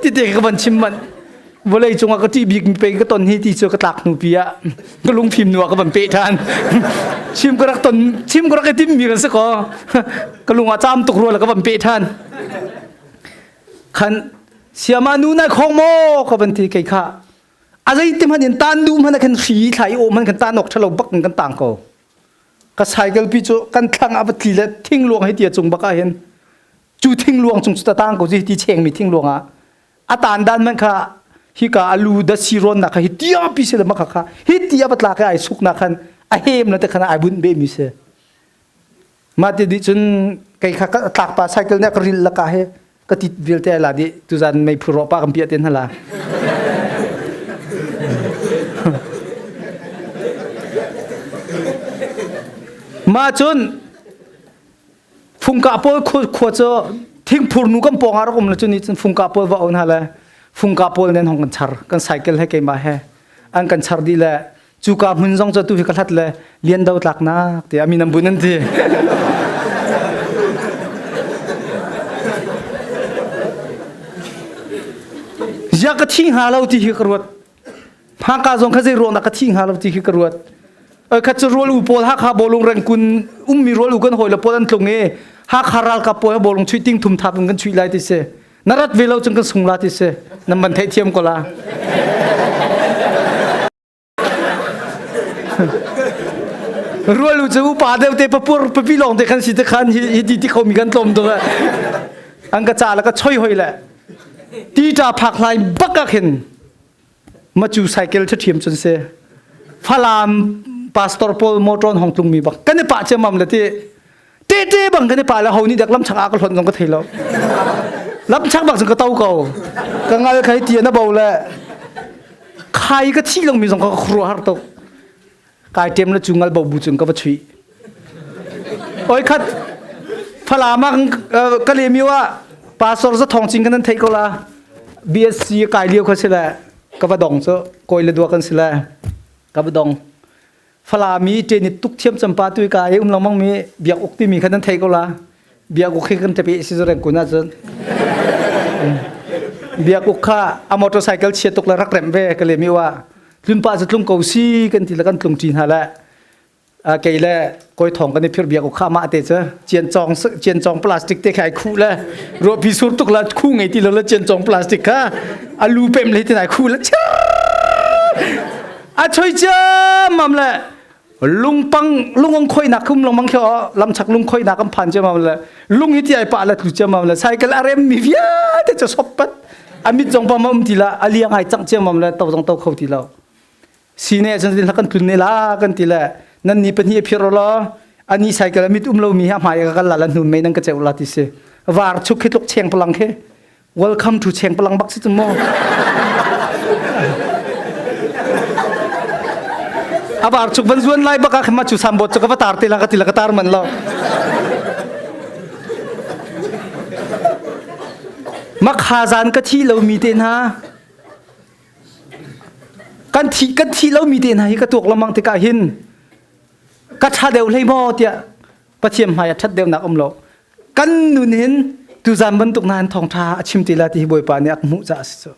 Ti te ka van chim manh. Vawlei cungah ka ṭih bik mi pe ka ton hi ti cu ka tlak hnu pi ah ka lungfim nu ah ka van peh ṭhan. Chim ka rak ton chim ka rak i tim mi kan si ko. Ka lung ah caam tuk rua la ka van peh ṭhan. Khan siama nu nai khong maw ka van ti kei kha a zei ti hmanh in tan duh hmanh ah khan hri thla i aw hmanh khan tan awk ṭhalo bak in kan tang ko. Ka cycle pi cu kan thlang ah va tli le thingluang hi tia cung bak ah hin cu thingluang cung cu ta tang ko ci ti chengmi thingluang ah a tan dan man kha hika alu da si rawn nak kha hi tia pi se le makha kha hi tia va tla ke ai suk na khan a hem na te khan ai bunh be mi se ma ti di cun kei kha ka tlak pa cycle ne ka ril laka he ka tit vialte ai la di tuzan mei phu ro pa kan pia ten hala ma cun Fungkah pawl khua cu thingphur nu kan pawng ah rak um le cu nih cun fungkah pawl va on ha le fungkah pawl nen hong kan char kan cycle he keimah he an kan char dih le cuka hmun zong cu tu hi ka hlat le lian do tlaknak tiah mi nan bun an ti. Zia ka thi hnga lo ti hi ka ruat. Haka zong kha zei ruang dah ka thi hnga lo ti khi ka ruat. Oi khat cu rual u pawl Hakha bawlung rengkun ummi rual u kan hawi le pawl an tlung i Hakha ralkap pawl bawlung chuih ting thum thap in kan chuih lai ti si. Na rat ve lo cun kan sung la ti si. Nan ban theih thiam ko la. Rual u cu upa deuh te papur papi lawng te khan si te khan hi ti ti khomi kan tlawm tuk an ka ca le ka choi hoi le ti ṭa phak hlai bak ah khin macu cycle ṭhiam cun si Falam pastor pawl motor hong tlung mi bak kan i pah ciammam le ti te te bang kan i pah le ho nih dek lamchak ah ka hlon zong ka thei lo lamchak bak cun ka to ko ka ngal khai ti na bo le khai ka thi long mi zong ka khruah har tuk kai ṭem le cu ngal bo bu cun ka va chuih oi khat Falam ah ka lem ah pastor za thong cing kan nan theih ko la BSc kai lio kha si le ka va dong cu koi le dua kan si le ka va dong Falami ṭen i tuk thiam champa tu ka i um lengmang mi biak uk timi kha nan theih ko la biak uk hi kan tepe si reng kun ahcun biak uk kha a motorcycle chia tuk le rak remh ve ka lem i wa tlun pa cu tlung ko si kan ti le kan tlung ṭi hna le kei le koi thong kan i phir biak kha mah te cu cian cong cian cong plastic te kha ai khu le ruahpi sur tuk la khu ngei ti lo le cian cong plastic kha alu pem le tin ai khu le a choi mam le lungpang lungong khoi nak khum longmang khe lamchak lung khoi nak kan phan che mam le lung hi ti ai pa la tlu che mam le cycle arem mi vialte chu sop pat amit zong pa ma um ti la aliang ai chang che mam le to zong to kho ti lo sine cun tin kan tlun ne la kan ti le nan ni pahnih phir lo ani cycle amit um lo mi ha hmai ka kal la la hnun mei nan ka cheu la ti si var chuk khi tluk cheng palang khi welcome to cheng palang bak si chu mo abar chuk van zuan lai baka khma chu sambot chu ka va tar te la ka ti la ka tar man lo makha zan ka thi lo mi te hna kan thi kan thi lo mi te hna hi ka tuak lamang tikah hin ka tha deuh hlei maw tiah Pathian hmai ah ṭhat deuhnak um lo kan nun hin tuzan bantuk na han thawngṭha a chim ti la ti hi Bawipa nih a ka hmuh caah a si cu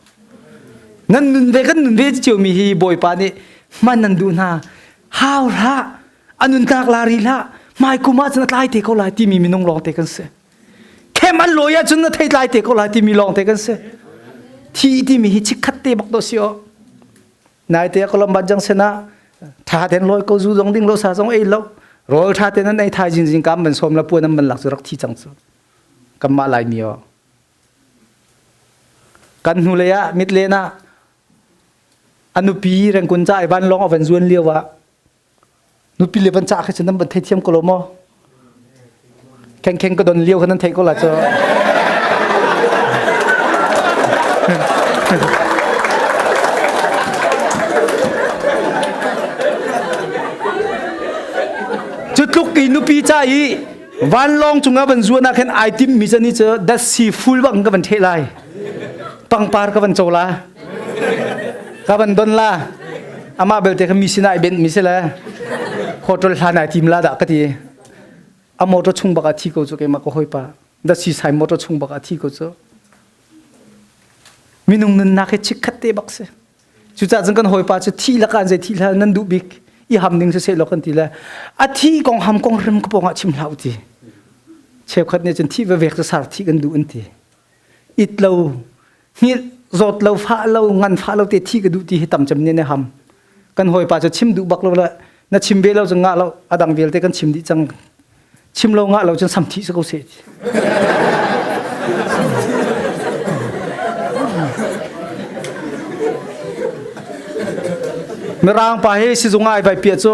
nan nun ve kan nun ve cio mi hi Bawipa nih hman nan duh hna hau hlah a nun tlak la ri hlah hmai kum ah cun a tlai te ko lai timi minung lawng te kan si khem an lawi ahcun na thei tlai te ko lai timi lawng te kan si thi timi hi chikkhat te bak do si o Naite Columbus Junction ah tha ten lawi ko zu zong ding lo sa zong ei lo rawl tha ten an ei thai jing jing kam ban som la puan an ban lak cu rak thi cang cu kan mah lai mi o kan hnu lei ah mit len ah anupi rengkun ca ai van long a van zuan lio ah nupi le van ca khi cu nan van thei thiam ko lo maw kheng kheng ka don lio kha nan theih ko la cu cu tluk i nupi ca i vanlawng cungah van zuan ah khan ai tim mi cani cu datsi full bak ka van theh lai pangpar ka van co la ka van don la amah belte kha mi sinah i benh mi si le hotel hlan ai tim la dah ka ti a motor chung bak a thi ko cu keimah ka hawipa da si sai motor chung bak a thi ko cu. Minung nunnak hi chikkhat te bak si. Cucaah cun kan hawipa cu thi lakah an zei thi hlah nan duh bik i ham ding siseh law kan ti le a thi kong ham kong hrim ka pawngah chim hlah u ti. Cheukhat nih cun thi vevek cu sar thi kan duh an ti. It lo, hngilh, zawt lo, fah lo, ngan fah lo te thi ka duh ti hi tam cem nih ne ham. Kan hawipa cu chim duh bak lo le na chim ve lo cu ngah lo a dang vialte kan chim dih cang chim lo ngah lo cun sam thih si ko seh ti. Mirang pa hi sizung ah ai vai piah cu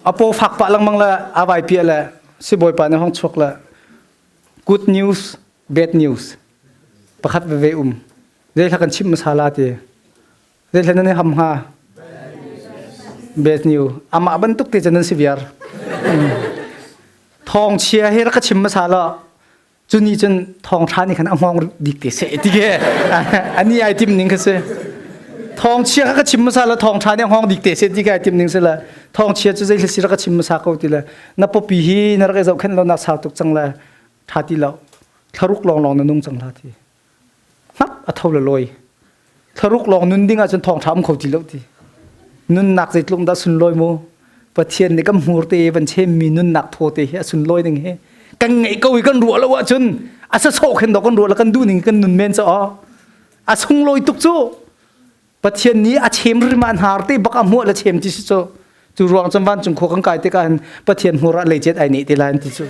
a paw fak pah lengmang le a vai piah le sibawi pa nih hong chuak le good news bad news pakhat veve um zei hla kan chim hmasa la ti zei hla nan i ham hnga bad news amah bantuk te cun nan si viar thawng chia hi rak ka chim hmasa law cu ni cun thawng ṭha nih khan a hngawng dik te seh ti ke ani ai tim ning kha si thawng chia kha ka chim hmasa la thawng ṭha nih a hngawng dik te seh ti ke ai tim ning si la thawng chia cu zei si rak ka chim hmasa ko ti le na popi hi na rak i zohkhenh lo nak sau tuk cang le ṭha ti lo thlaruk lawng lawng na nung cang la ti hngap a tho le lawi thlaruk lawng nun ding ahcun thawngṭha um kho ti lo ti nunnak zeitluk dah sunlawi mu Pathian nih kan hmur te van chemmi nunnak thaw te hi a sunlawi ning hi kan ngeih ko i kan ruah lo ahcun a sasawh khin dawh kan ruah lo kan duh ning kan nun men cu a sunglawi tuk cu Pathian nih a chem rim an har te bak a hmuah le chem ti si cu cu ruang cun vancung khua kan kai tikah hin Pathian hmur ah leicet ai nih te lai an ti cu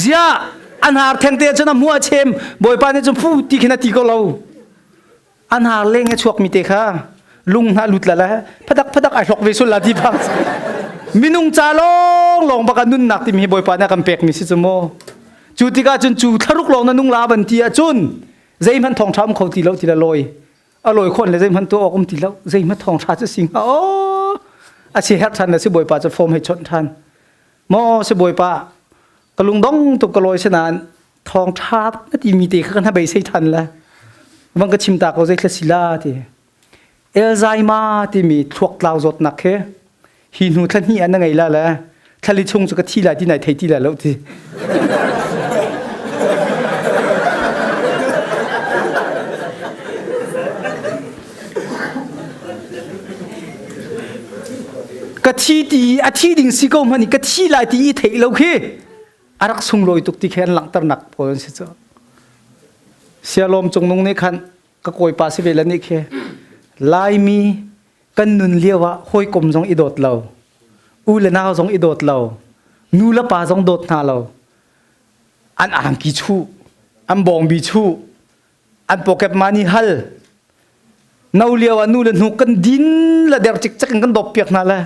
zia an har theng te cun a hmuah chem bawipa nih cun fu ti khin a ti ko lo an har leng a chuak mi te kha lung hna lut la le phadak phadak ai hlok ve sul la ti phang minung ca lawng lawng baka nunnak timi hi bawipa nih a kan pek mi si cu mu Cu tikah cun cu thlaruk lawng na nung la ban ti ahcun zeihmanh thawngṭha um kho ti lo ti la lawi. A lawi khon le zeihmanh tuah awk um ti lo. Zeihmanh thawngṭha cu si hnga aw. A si herh ṭhan le si bawipa cu form hei chawnh ṭhan. Maw si bawipa ka lungdong tuk ka lawi sinain thawngṭha na timi te kha kan beisei ṭhan le vang ka chim ta ko zei thla si la ti. Alzheimer timi thluak tlau zawtnak khi hi hnu thla hnih ah na ngei la le thlali chung cu ka thi lai ti nai thei ti lai lo ti. Ka thi ti a thi ding si ko hmanh i ka thi lai ti i theih lo khi a rak sunglawi tuk ti khi an langhternak pawl an si cu. Sialawm Cungnung nih khan ka kawipa si ve le nih khi Laimi kan nun lio ah hawikom zong i dawt lo u le nau zong i dawt lo nu le pa zong dawt hna lo an angki chuh an bawngbi chuh an pocket money hal no lio ah nu le hnuk kan din le der cikcek in kan dawp piak hna le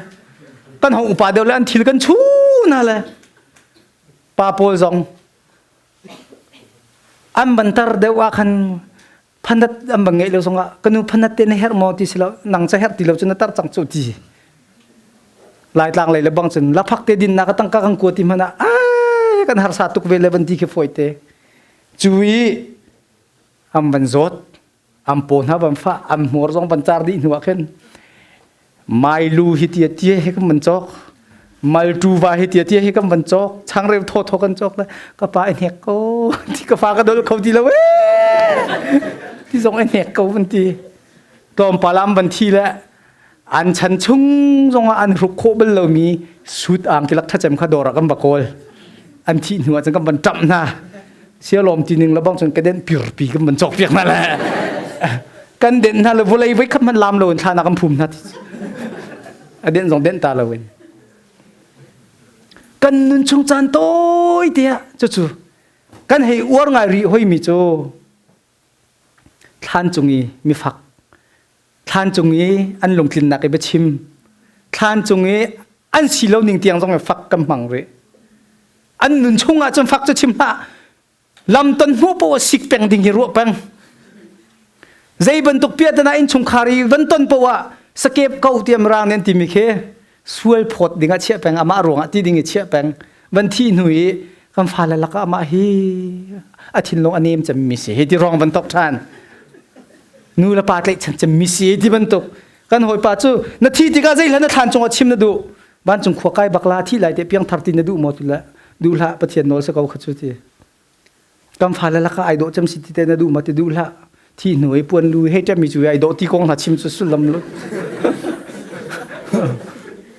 kan hong upa deuh le an thil kan chu hna le pa pawl zong An van tar deuh ah khan phanat an van ngeih lo zongah ka nu phanat te na herh maw ti si lo nang ca herh ti lo cu na tar cang cu ti. Laitlang lei le bang cun laphak te din nak tangka kan kua ti hmanh ah ai kan harsa tuk ve le van ti khi fawi te. Cu i an van zawt an paw hna van fah an hmur zong van car dih hnu ah khin mailu hi tia tia hi kan van cawk maltuva hi tia tia hi kan van cawk changreu thaw thaw kan cawk le ka pa i hnek ko ti ka fa ka dol kho ti lo ee ti zong i hnek ko van ti tlawmpal am van thi le an chan chung zongah an hruk khawh bal lomi sut ang tilak thacem kha dawr ah kan va kawl an thih hnu ah cun kan van ṭamh hna sialawm ti ning le bang cun ka den pirpi kan van cawk piak hna le kan den hna le vawlei voi khat hmanh lam lo in thla kan phum hna a den zong den ta lo in kan nun chung caan tawi te ah cucu kan hei uar ngai rih hoi mi cu thlan cung i mifak thlan cung i an lungtlinnak i biachim thlan cung i an si lo ning tiang zong i fak kan hmang rih an nun chung ah cun fak cu chim hlah lam ton hmuh poh sik peng ding hi ruah peng zei bantuk piahtana innchungkhar i van ton poh ah sakep ko tiam rang nen timi khi sual phawt ding ah chiah peng amah ruangah ti ding i chiah peng van thi hnu i kan fale lakah amah hi a thinlung a nem cemmi si hi ti rong van tok ṭhan nu le pa tlaihchan cemmi si ti bantuk kan hawipa cu na thi tikah zei hlan na thlan cungah chim na duh vancung khua kai bak la thi lai te piang thar ti na duh maw ti le duh hlah pathian nawl se ko kha cu ti. Kan fale lakah ai dawh cem si ti te na duh ma ti duh hlah. Thi hnu i puan lu hei ṭem mi cu ai dawh ti kong hna chim cu sullam lu.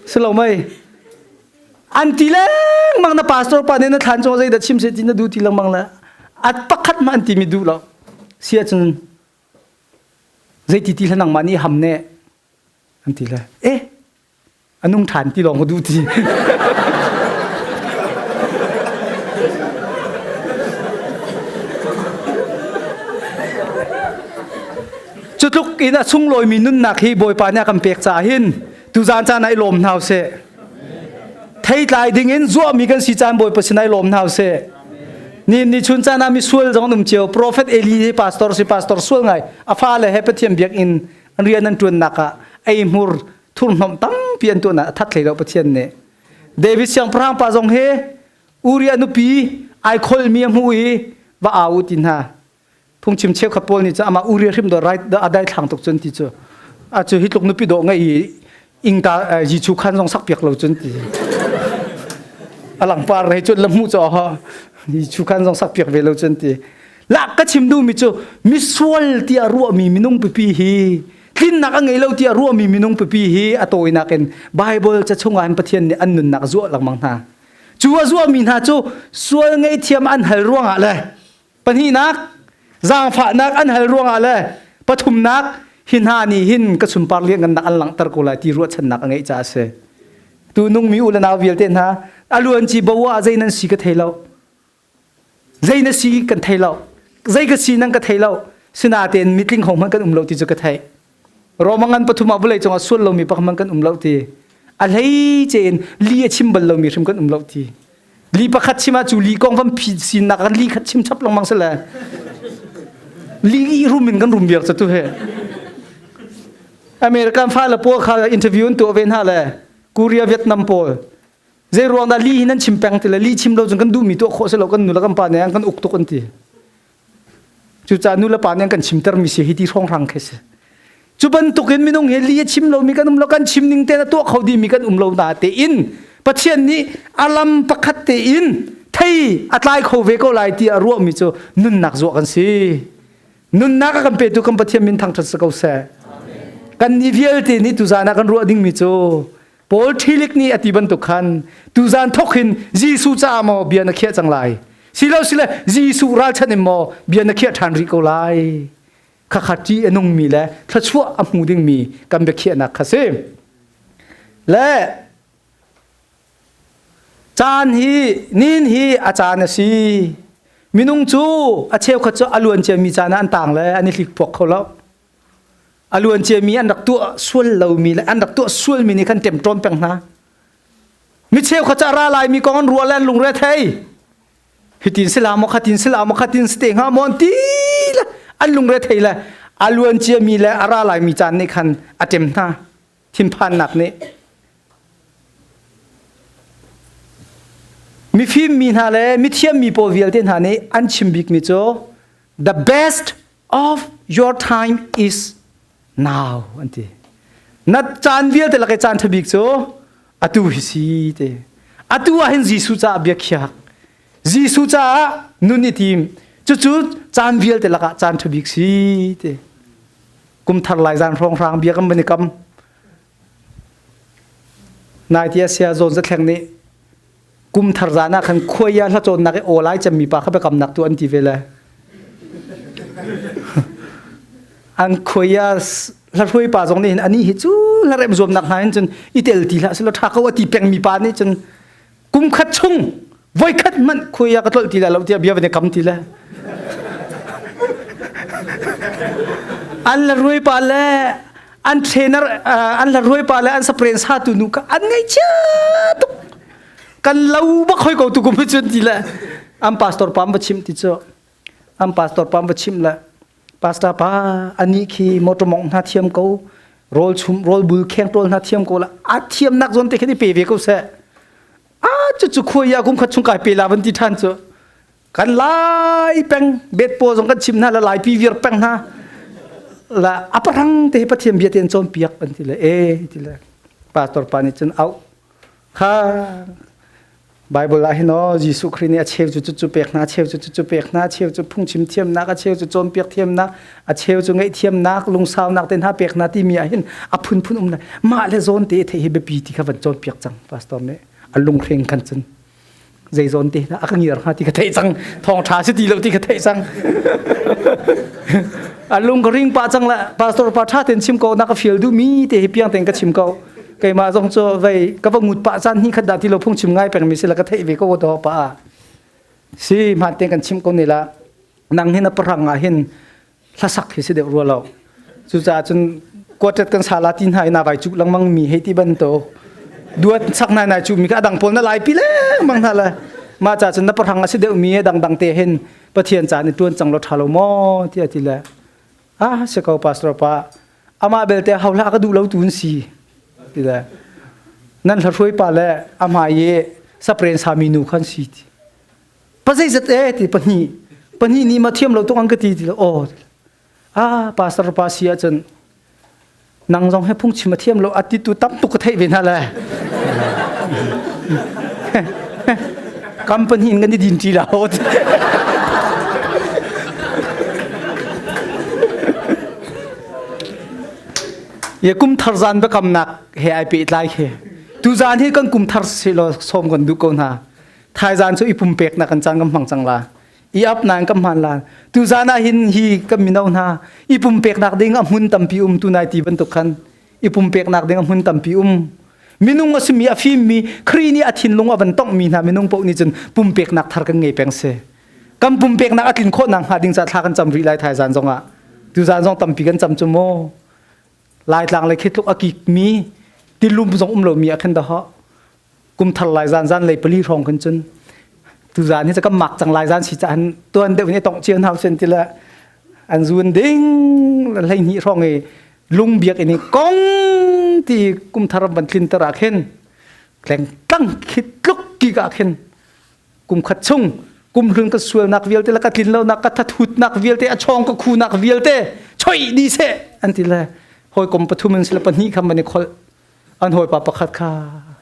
Si lo mei? An ti lengmang na pastor pa nih na thlan cung zei dah chim seh ti na duh ti lengmang le at pakhat hmanh an ti mi duh lo. Si ahcun zeiti ti hlah nangmah nih ham ne an ti le eh a nung ṭhan ti lawng ka duh ti. Cu tluk in a sunglawimi nunnak hi Bawipa nih a kan pek caah hin tuzaan caan ah i lawm hna usih. Theitlai ding in zuahmi kan si caan Bawipa sinah i lawm hna usih. Ni ni chun caan ah misual zong an um cio. Prophet Eli hi pastor si pastor sual ngai. A fale he Pathian biakinn an rian an ṭuannak ah eihmur thurhnomh tampi an tuahnak a that hlei lo Pathian nih. David siangpahrang pa zong hi Uriah nupi ai kholmi a hmuh i va au ti hna. Phungchim cheukhat pawl nih cun amah Uriah hrim do right a dai thlang tuk cun ti cu. A cu hi tluk nupi dawh ngei i ingta Jesuh khan zong sak piak lo cun ti. A langpar rei cun la hmuh cu ha Jesuh khan zong sak piak ve lo cun ti. La ka chim duhmi cu misual tiah ruahmi minung pipi hi tlinnak a ngei lo tiah ruahmi minung pipi hi a tawinak in Bible ca chungah hin Pathian nih an nunnak a zuah lengmang hna. Cu a zuahmi hna cu sual ngaihthiam an hal ruangah le pahnihnak zaangfahnak an hal ruangah le pathumnak hi hna nih hin ka sunpar lianngannak an langhter ko lai ti ruahchannak a ngeih caah a si. Tu nungmi u le nau vialte hna a luanci bo ah zei nan si ka thei lo. Zei na si kan thei lo. Zei ka si nan ka thei lo. Sinain mitling ho hmanh kan um lo ti cu ka theih. Roma ngan pathum ah vawlei cungah sual lomi pakhat hmanh kan um lo ti. A hlei cein li a chim bal lomi hrim kan um lo ti. Li pakhat chim ah cu li kong van phi sinak kan li khat chim chap lengmang si le. Li rum in kan rum viar tu he. American fale pawl kha interview an tuah ve hna le Korea Vietnam pawl Zei ruang dah li hi nan chim peng ti le li chim lo cun kan duhmi tuah khawh si lo kan nu le kan pa nih an kan uk tuk an ti. Cucaah nu le pa nih an kan chimtermi si hi ti hrawnghrang khi si. Cu bantukin minung hi li a chim lomi kan um lo kan chim ning tein a tuah kho dihmi kan um lo na tein Pathian nih a lam pakhat tein thei a tlai kho ve ko lai ti a ruahmi cu nunnak zuah kan si. Nunnak a kan petu kan Pathian min thangṭhat si ko seh. Kan nih vialte nih tuzaan ah kan ruah dingmi cu Paul Thilik nih a ti bantuk khan tuzan thok hin Jesuh caah maw bia na khiah cang lai silo sile Jesuh ralchanh in maw bia na khiah ṭhan rih ko lai khakha ṭi a nungmi le thluachuah a hmu dingmi kan biakhiahnak kha si le caan hi nin hi a caan a si minung cu a cheukhat cu a luan ciami caan ah an tang le an i hlikphuak kho lo A luan ciami an rak tuah sual lomi le an rak tuah sualmi nih khan ṭemṭawn peng hna. Mi cheukhat cu a ra laimi kong an ruah le an lungre thei. Hitin si la maw khatin si la maw khatin si te hnga maw an ti le an lungre thei le a luan ciami le a ra laimi caan nih khan a ṭem hna. Thinphannak nih. Mifim mi hna le mithiam mi pawl vialte hna nih an chim bikmi cu the best of your time is now an ti na caan vialte lak i caan ṭha bik cu atu hi si te atu ah hin Jesuh caah bia khiak Jesuh caah nun i tim cucu caan vialte lakah caan ṭha bik si te kum thar lai zan hrawnghrang bia kan van i kam nai tia sia zawn zathleng nih kum thar zan ah khan khuai ah hlacawnnak i aw lai cemmi pa kha biakamnak tu an ti ve le an khuai ah hlahruai pa zong nih hin ani hi cu hlarem zuamnak hna hin cun i tel ti hlah silo tha ko a ti pengmi pa nih cun kum khat chung voi khat hmanh khuai ah ka tlolh ti la lo tiah bia van i kam ti le an la ruai pa le an trainer an la ruai pa le an sapren sa tu nu ka an ngaihchia tuk kan lo bak hoi ko tu kum cun ti le an pastor pam va chim ti cu an pastor pam va chim le pastor pa ani khi motor mong hna thiam ko rawl chum rawl bul kheng tol hna thiam ko la a thiam nak zon te khi pe ve ko se a chu chu khuai ya kum khat chung kai pe la van ti than chu kan lai peng bet po zong kan chim hna la lai pi vir peng hna la aparang te pathian bia ten chon piak an ti le e ti le pastor pa nih cun au Kha Bible ah hin aw Jesuh Khrih nih a cheu cu cucu pek hna, a cheu cu cucu pek hna, a cheu cu phungchim thiamnak, a cheu cu cawnpiak thiamnak, a cheu cu ngaihthiamnak, lungsaunak te hna pek hna timi ah hin a phunphun um lai. Mah le zawn te theih hi biapi ti kha van cawnpiak cang pastor nih a lunghreng khan cun zei zawn te a ka ngiar hnga ti ka theih cang thawng ṭha si ti lo ti ka theih cang a lung ka ring pah cang la pastor pa ṭha ten chim ko na ka fial duh mi te hi piang ten ka chim ko keimah zong cu vei ka va ngut pah caan hi khat dah ti lo phung chim ngai peng mi si la ka theih ve ko to pa si hmaan ten kan chim ko ne la nang hin a parang ah hin hlasak hi si deuh rua lo cucaah cun quartet kan sala ti hna i na vai cu lengmang mi hei ti bantuk duat sak nai nai cu mi kha adang pawl na lai pi lengmang hna le mah ca cun na pahrang a si deuh mi dang dang te hin pathian ca ni tuan cang lo tha lo maw ti a ti le ah si ko pastor pa amah belte ho hlah ka duh lo tu si ti le nan hla pa le amah i sapren sami nu khan si ti pazeizat e ti pahnih pahnih nih ma thiam lo tuk an ka ti ti lo aw ah pastor pa si ahcun nang zong he phungchim a thiam lo a ti tu tam tuk ka theih ve hna le company in kan i din ṭi lo ye kum thar zan biakamnak he ai pehtlai khi tu zan hi kan kum thar si lo som kan duh ko hna thaizan cu i pumpeknak kan caan kan hmang cang la i ap nan kan hman la tu zan ah hin hi kan mino hna i pumpeknak ding a hmun tampi um tu nai ti bantuk khan i pumpeknak ding a hmun tampi um minung a simi a fimmi Khrih nih a thinlung a van tongh mi hna minung paoh nih cun pumpeknak thar kan ngei peng si kan pumpeknak a tlin khawh nak hnga ding ca thla kan cam rih lai thaizan zong ah tu zan zong tampi kan cam cu mu laitlang le khi tluk a kik mi tilum zong um lo mi a khan da ho kum thar lai zan zan lei pali hrawng kan cun tu zan hi kan mak cang lai zan si ca han tuan deuh ni tong chian hau sen ti le an zun ding hlei hnih hrawng i lung biak in kong ti kum thar van tlin ter ah khin tleng tlang khit tluk ki ka khin kum khat chung kum hlun ka sualnak vialte le ka tlin lonak ka thathutnak vialte a chawng ka khunak vialte choi di se an ti le hawikom pathum in sila pahnih kha man i kholh an hawipa pakhat kha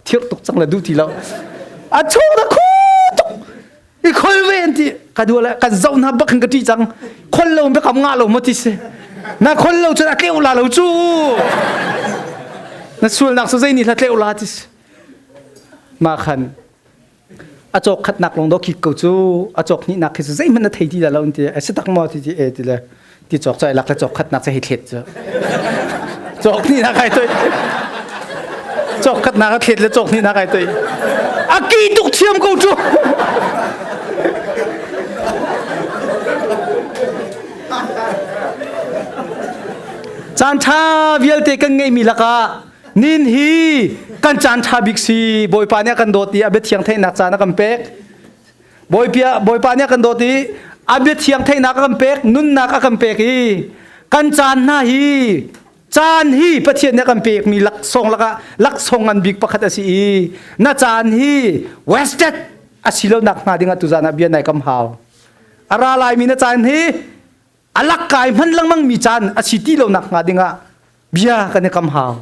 thirh tuk cang le duh ti lo a chung na khu tuk i khol ve an ti ka dua le kan zoh hna bak hin ka ṭih cang khol lo biakam ngah lo maw ti si na khol lo cun a tleu la lo cu na sualnak cu zei nih hla tleu la ti si ma khan a cawk khatnak lawng do khik ko cu a cawk hnihnak khi cu zeihmanh na thei ti la lo an ti a si tak maw ti ti e ti le ti cawk cai lak le cawk khatnak cu hei thlet cu cawk hnihnak ai toi cawk khatnak a thlet le cawk hnihnak ai toi a ki tuk thiam ko cu caan ṭha vialte kan ngeihmi lakah Nin hi kan caan ṭha bik si Bawipa nih a kan dawt i a biathiang theihnak caan a kan pek. Bawipa, Bawipa nih a kan dawt i a biathiang theihnak a kan pek, nunnak a kan pek i kan caan hna hi caan hi Pathian nih a kan pekmi laksawng lakah laksawng ngan bik pakhat a si i na caan hi wasted a si lo nak hnga ding ah tuzaan ah bia nai kam hau. A ra laimi na caan hi a lakkai hman lengmang mi caan a si ti lo nak hnga dingah bia kan i kam hau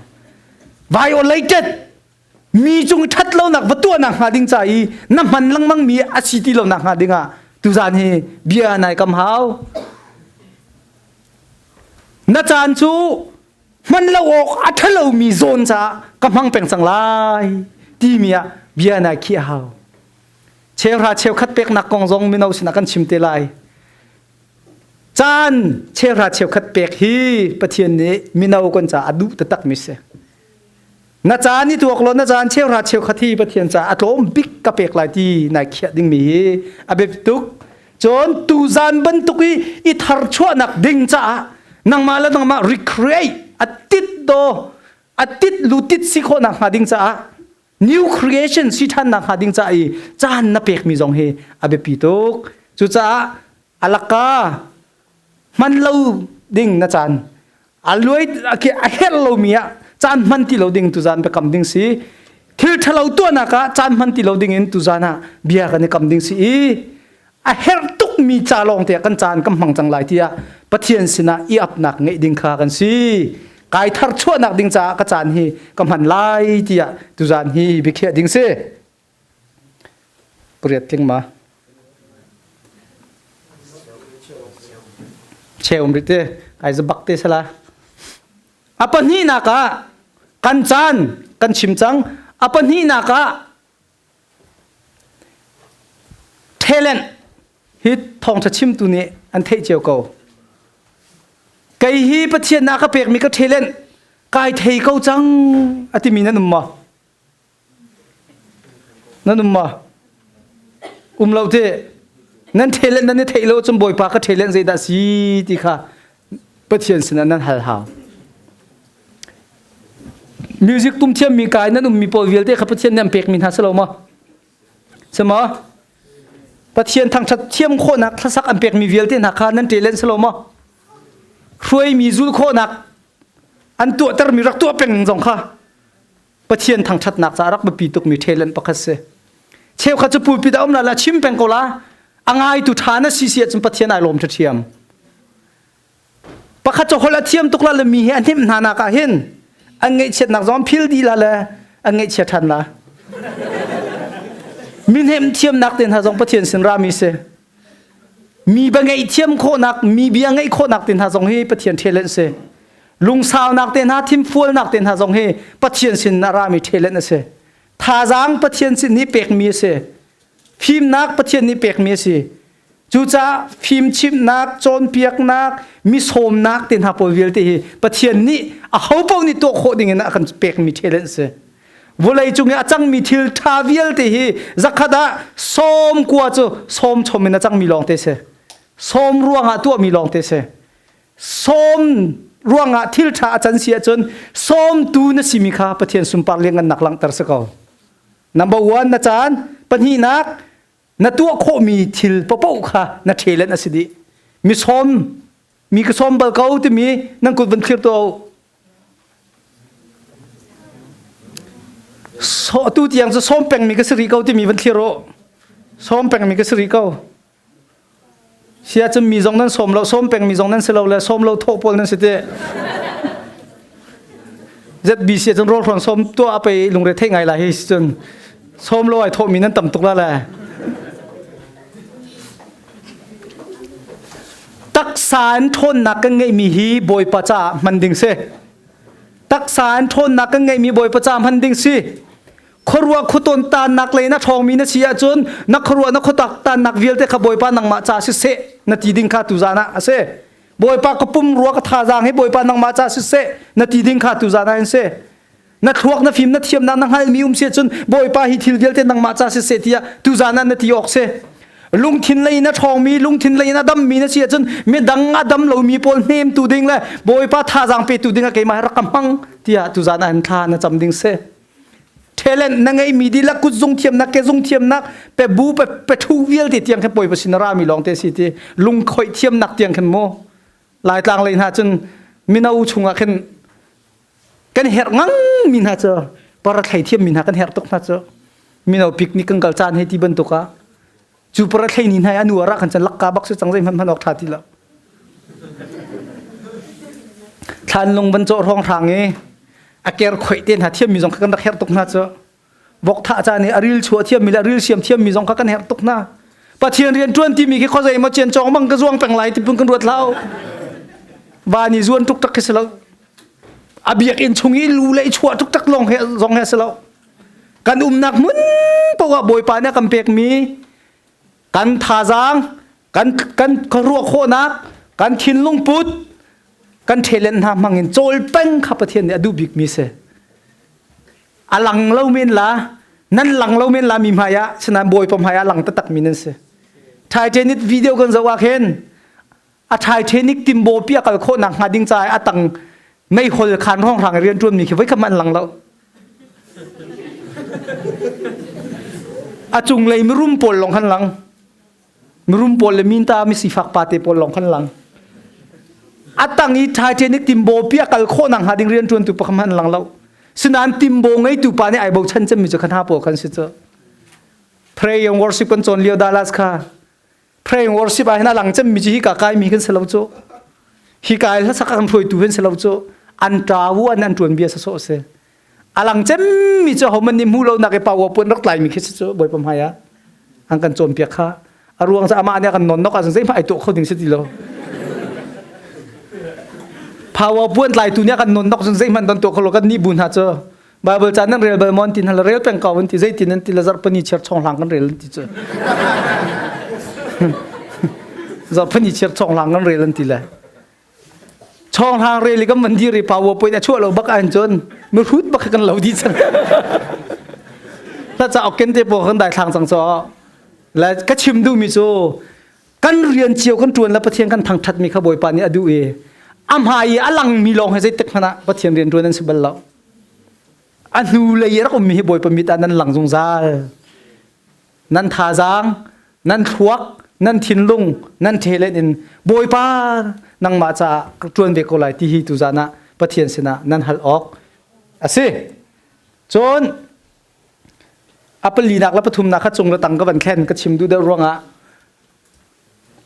violated mi cung ṭhat lonak va tuahnak hnga ding ca i na hman lengmang mi a si ti lo nak hnga dingah tuzaan hi bia nai kam hau na caan cu hman lo awk a ṭhalo mi zawn caah ka hmang peng cang lai timi ah bia nai khiah hau cheuhra cheukhat peknak kong zong mino sinah kan chim te lai Caan cheuhra cheukhat pek hi Pathian nih mino kan caah a duh taktak mi si. Na caan i tuak law na caan cheuhra cheukhat hi Pathian caah a tlawm bik ka pek lai ti nai khiah dingmi hi a biapi tuk. Cun tuzaan bantuk i i tharchuahnak ding caah nangmah le nangmah recreate a tit do a tit lutit si khawhnak hnga ding caah new creation si ṭhan nak hnga ding ca i caan na pekmi zong hi a biapi tuk cucaah alaka hman lo ding na caan a luai a herh lomi ah caan hman ti lo ding tuzaan biakam ding si thil ṭhalo tuahnak ah caan hman ti lo ding in tuzaan ah bia kan i kam ding si i a herh tukmi ca lawng te kan caan kan hmang cang lai tiah Pathian sinah i apnak ngeih ding kha kan si kai thar chuahnak ding caah ka caan hi ka hman lai tiah tuzaan hi biakhiah ding si. Pariat tling ma? Cheu um rih te, kai zabak te sala. A pahnihnak ah kan caan kan chim cang. A pahnihnak ah talent hi thawngṭha chimtu nih an theih cio ko. Kei hi Pathian na ka pekmi ka talent kai thei ko cang a timi nan um maw? Nan um maw? Um lo te. Nan talent nan i theih lo cun Bawipa ka talent zeidah si ti kha Pathian sinah nan hal hau. Music tum thiammi kai nan ummi pawl vialte kha Pathian nih an pekmi hna si lo maw? Si maw? Pathian thangṭhat thiam khawhnak thlasak an pekmi vialte hna kha nan talent si lo maw? Hruaimi zul khawhnak an tuahtermi rak tuah peng zong kha Pathian thangṭhatnak caah rak biapi tukmi talent pakhat si. Cheukhat cu pulpit a um la la chim peng ko la a ngaitu ṭha na si si ahcun Pathian ai lawm ṭhiam. Pakhat cu holh a thiam tuk la le mi hi a hnemh hna nak ah hin an ngaihchiatnak zong phil dih la le an ngaihchia ṭhan la. Mi hnemh thiamnak te hna zong Pathian sin rami si. Mi ba ngeih thiam khawhnak, mi bia ngeih khawhnak te hna zong hi Pathian talent si. Lungsaunak te hna, thimfualnak te hna zong hi Pathian sin a rami talent a si. Thazaang Pathian sin nih pekmi a si. Fimnak Pathian nih pekmi a si. Cucaah fimchimhnak, cawnpiaknak, mi sawmnak te hna pawl vialte hi Pathian nih ahopaoh nih tuah khawh ding in a kan pekmi talent a si. Vawlei cung i a cangmi thil ṭha vialte hi zakhat ah sawm kua cu sawm chom in a cangmi lawngte si. Sawm ruangah tuahmi lawngte si. Sawm ruangah thil ṭha a can si ahcun sawmtu na simi kha Pathian sunpar lianngannak langhter si ko. Number one na caan, pahnihnak na tuah khawhmi thil paoh kha na talent a si dih. Mi sawm mi ka sawm bal ko timi nan kut van thlir tuah u. So tu tiang cu sawm pengmi ka si rih ko timi van thlir u. Sawm pengmi ka si rih ko. Sia cun mi zong nan sawm lo, sawm pengmi zong nan si lo le sawm lo thawh pawl nan si te. ZBC cun rawl hrawn sawm tuah pei lungre theih ngai la hi cun sawm lo ai thawhmi nan tam tuk la le. Taksa in ṭhawnnak kan ngeihmi hi Bawipa caah hman ding si. Taksa in ṭhawnnak kan ngeihmi Bawipa caah hman ding si. Khuaruah khuaton tannak lei na ṭhawngmi na si ahcun na khuaruah na khuatak tannak vialte kha Bawipa nangmah ca siseh na ti ding kha tuzan ah a si. Bawipa ka pum rua ka thazaang hi Bawipa nangmah ca siseh na ti ding kha tuzan ah in si. Na thluak na fim na thiamnak na hngalmi um si ahcun Bawipa hi thil vialte nangmah ca siseh tiah tuzan ah na ti awk si. Lungthin lei in a ṭhawngmi, lungthin lei in a dammi na si ahcun midang a dam lomi pawl hnemtu ding le Bawipa thazaang petu ding ah keimah hi rak ka hmang tiah tuzan ah hin thla na cam ding si. Talent na ngeihmi dihlak kutzung thiamnak, kezung thiamnak, pe bu pe pe thu vialte tiang khin Bawipa sin a rami lawng te si ti lungkhoih thiamnak tiang khin mu Laitlang lei hna cun mino chungah khin kan herh ngang mi hna cu parathlei thiam mi hna kan herh tuk hna cu mino picnic kan kal caan hei ti bantuk ah cu parathlei ni hna i anu ara kan chan lakka bak si cang zei hmanh hman awk tha ti lo thlan lung van cawh hrawng hrang i a ker khoih te hna thiam mi zong kha kan rak herh tuk hna cu vok thah caan i a ril chuah thiammi le a ril siam thiammi zong kha kan herh tuk hna Pathian rian ṭuan timi khi khuazei maw cian cawng bang ka zuang peng lai ti pun kan ruat hlah van i zuan tuk tak khi si lo a biakinn chung i lu le i chuah tuk tak lawng he zong he si lo kan umnak hmun poah Bawipa nih a kan pekmi kan thazaang kan kan ruah khawhnak kan thinlung put kan talent hna hmang in cawl peng kha Pathian nih a duh bikmi si a lang lo men la nan lang lo men la mi hmai ah sinain bawipa hmai ah lang taktak mi nan si Titanic video kan zoh ah khin a Titanic timbo pi a kal khawh nak hnga ding caah a tang meihol khan rong rang rian tuan mi khi voi khat man lang lo a cunglei mirum pawl long khan lang mirum pawl le minta mi sifak pa te pawl lawng khan lang a tang i Titanic timbo pi a kal khawh nak hnga ding rian tuan tu pakhat hmanh lang lo sinain timbo ngeitu pa nih ai bochan cemmi cu khan ha pawl khan si cu pray and worship kan cawn lio Dallas kha pray and worship ah hin a lang cemmi cu hi ka kai mi kan si lo cu hi kai hlasak kan hruaitu kan si lo cu an tawu an an tuan bia sa so si a lang cemmi cu homan nih hmu lo nak i pawa puan rak tlai mi khi si cu bawipa hmai ah. An kan cawnpiak kha. A ruang cu amah nih a kan non nok ahcun zeihmanh ai tuah kho ding si ti lo. Power puan tlaitu nih a kan non nok cun zeihmanh kan tuah kho lo kan nih bu hna cu Bible ca nan rel bal maw an ti hna rel peng ko an ti zeitin an ti la zarhpani chiar chonghlang kan rel an ti cu. Zarhpani chiar chonghlang kan rel an ti le. Chonghlang rel i kan van dir i power point a chuah lo bak an cun mihrut bak kan lo di cang. Ta ca ok ken te po kan dai thlang cang cho. Le ka chim duh mi cu kan rian cio kan ṭuan le Pathian kan thangṭhatmi kha Bawipa nih a duh i a hmai i a langmi lawng he zeitik hmanh ah Pathian rian ṭuan an si bal lo. A hnu lei i rak ummi hi Bawipa mit ah nan lang zungzal. Nan thazaang, nan thluak, nan thinlung, nan talent in Bawipa nangmah caah ka ṭuan ve ko lai ti hi tuzan ah Pathian sinah nan hal awk a si. Cun a palinak le pathumnak kha cung le tang ka van thlen ka chim duh deuh ruangah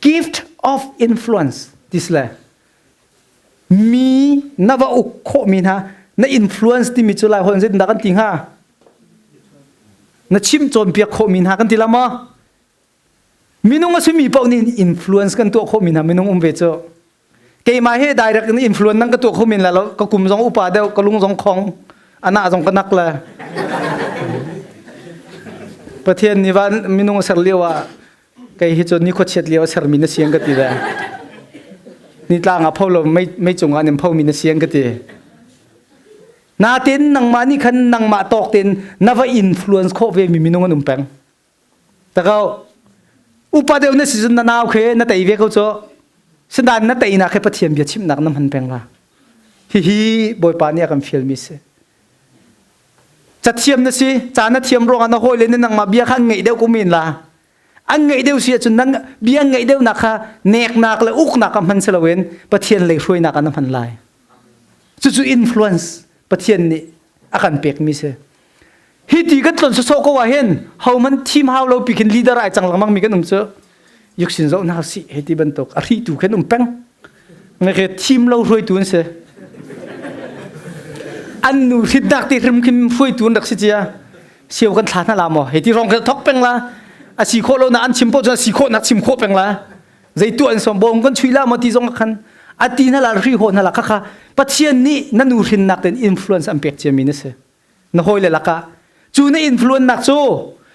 gift of influence tis le mi na va uk khawhmi hna na influence timi cu lai holh zeitindah kan ti hnga na chim cawnpiak khawhmi hna kan ti la maw minung a simi paoh nih influence kan tuah khawhmi hna minung um ve cu keimah he direct in influence nang ka tuah kho men la lo ka kum zong upa deuh ka lung zong khong ana zong ka nak le Pathian nih van minung ser lio ah kei hi cu ni khuachiat lio sermi na siang ka ti le ni tlang ah pho lo mei mei cung ah nim pho mi na siang ka ti natin nangmah nih khan nangmah tawk ten na va influence khawh ve mi minung an um peng Takau upa deuh na si cun na nau khe na tei ve ko cu. Sinain na teinak he Pathian bia chimnak na hman peng la. Hihi Bawipa nih a kan fialmi si. Cathiam na si, ca na thiam ruangah na hawile nih nangmah bia kha an ngeih deuh ko men la. An ngeih deuh si ahcun nang bia an ngeih deuhnak kha neknak le uknak ah hman si loin Pathian lei hruainak ah na hman lai. Cucu influence Pathian nih a kan pekmi si. Hi ti kan tlon sawsawh ko ah hin hohmanh thim hau lo pi khin leader ai cang lengmang mi kan um cu yuksin zoh hna si hei ti bantuk a hri tu khin um peng nga ke thim lo hruaitu an si an nu hritnak ti hrim khin hruaitu an rak si cia siau kan thla hna la maw hei ti rong khin thok peng la a si khawh lo na an chim po cun a si khawh nak chim khawh peng la zei tu an som bom kan chui la maw ti zong khan a ti na la hri ho na la kha kha pathian nih na nu hrinnak ten influence an pek cia mi na si na hawile lakah cu na influence nak cu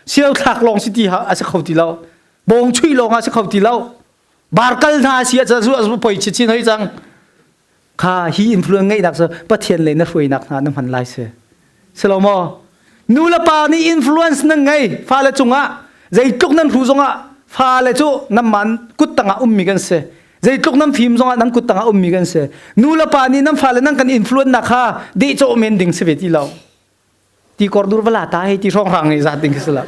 siau thlak lawng si ti ha a si kho ti lo bawng chui lawng a si kho ti lo barkal hna si a cu poi chi chin hoi cang kha hi influence ngeihnak cu pathian le na hruainak hna na hman lai si si lo maw nu le pa nih influence nan ngei fale cungah zeitluk nan hru zongah fale cu nan man kut tangah ummi kan si zeitluk nan fim zongah nan kut tangah ummi kan si nu le pa nih nan fale nan kan influence nak kha dehcawh men ding si ve ti lo ti kor dur vala ta hei ti hrawng hrang i zat ding si lo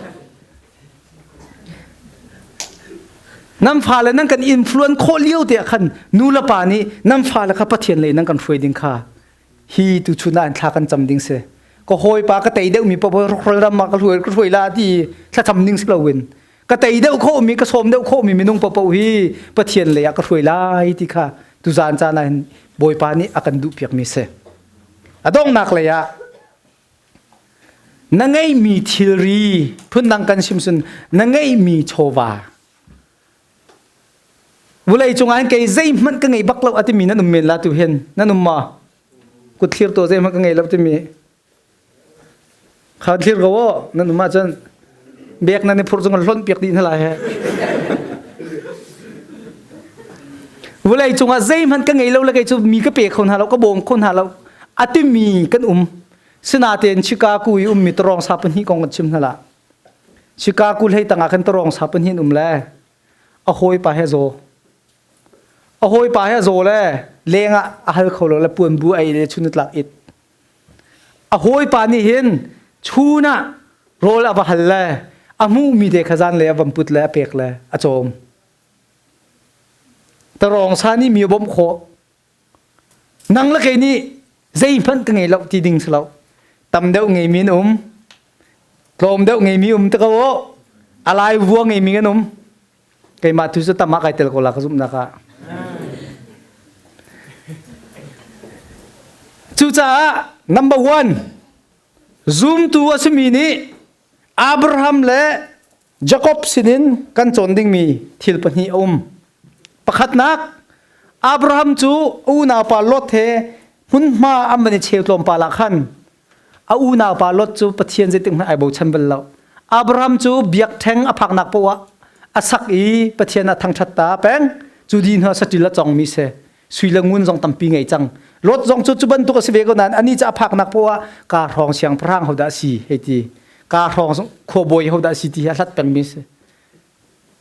nan fale nan kan influence khawh lio te ah khan nu le pa nih nan fale kha Pathian lei nan kan hruai ding kha hi tu chun ah an thla kan cam ding si ka hawipa ka tei deuh mi pa ral ram ah ka hruai ka hruai la ti thlacam ding si lo in ka tei deuh khawh mi ka sawm deuh khawh mi minung paoh hi Pathian lei ah ka hruai lai ti kha tuzaan caan ah hin Bawipa nih a kan duh piak mi si a donghnak lei ah na ngeihmi thilri phundang kan sim sun na ngeihmi chawva vulei cungah hin kei zeihmanh ka ngei bak lo a timi nan um men la tu hin nan um ma kut thlir to zeihmanh ka ngei lo timi Kha thlir ko aw nan um ahcun bek nan i phurh cung hlonh piak dih hna lai he. Vulei cungah zeihmanh ka ngei lo le kei cu mi ka pe kho hna lo ka bawm kho hna lo a timi kan um sinatein Chicago i ummi tarong sa pahnih kong kan chim hna la Chicago hlei tangah khan tarong sa pahnih an um le a hawipa he zaw a hawipa he zaw le lengah a hal kho lo le puan bu ei le chun tlak it A hawipa nih hin chun ah rawl a va hal le a hmuhmi te kha zanlei a van put le a pek le a cawm. Tarawng sa nih mi a bawmh khawh. Nang le kei nih zeihmanh ka ngei lo ti ding si lo. Tam deuh ngeimi an um. Tlawm deuh ngeimi um te ko u. A lai vua ngeimi kan um. Keimah tu cu tam ah kai tel ko la ka zumhnak ah. Cucaah number one, zumtu a simi nih Abraham le Jakob sinin kan cawn dingmi thil pahnih a um. Pakhatnak, Abraham cu a unaupa Lot he hmunhma an van i cheu tlawmpal ah khan a unaupa Lot cu Pathian zeitik hmanh ai bochan bal lo. Abraham cu biakṭheng a phaknak poah ah a sak i Pathian a thangṭhat ta peng. Cu di hnu ah saṭil a congmi si. Sui le ngun zong tampi ngei cang. Lot zong cu cu bantuk a si ve ko nain anih cu a phaknak poah ah kaa hrawng siangpahrang hodah a si hei ti. Kaa hrawng khuabawi hodah a si ti hi a hlat pengmi si.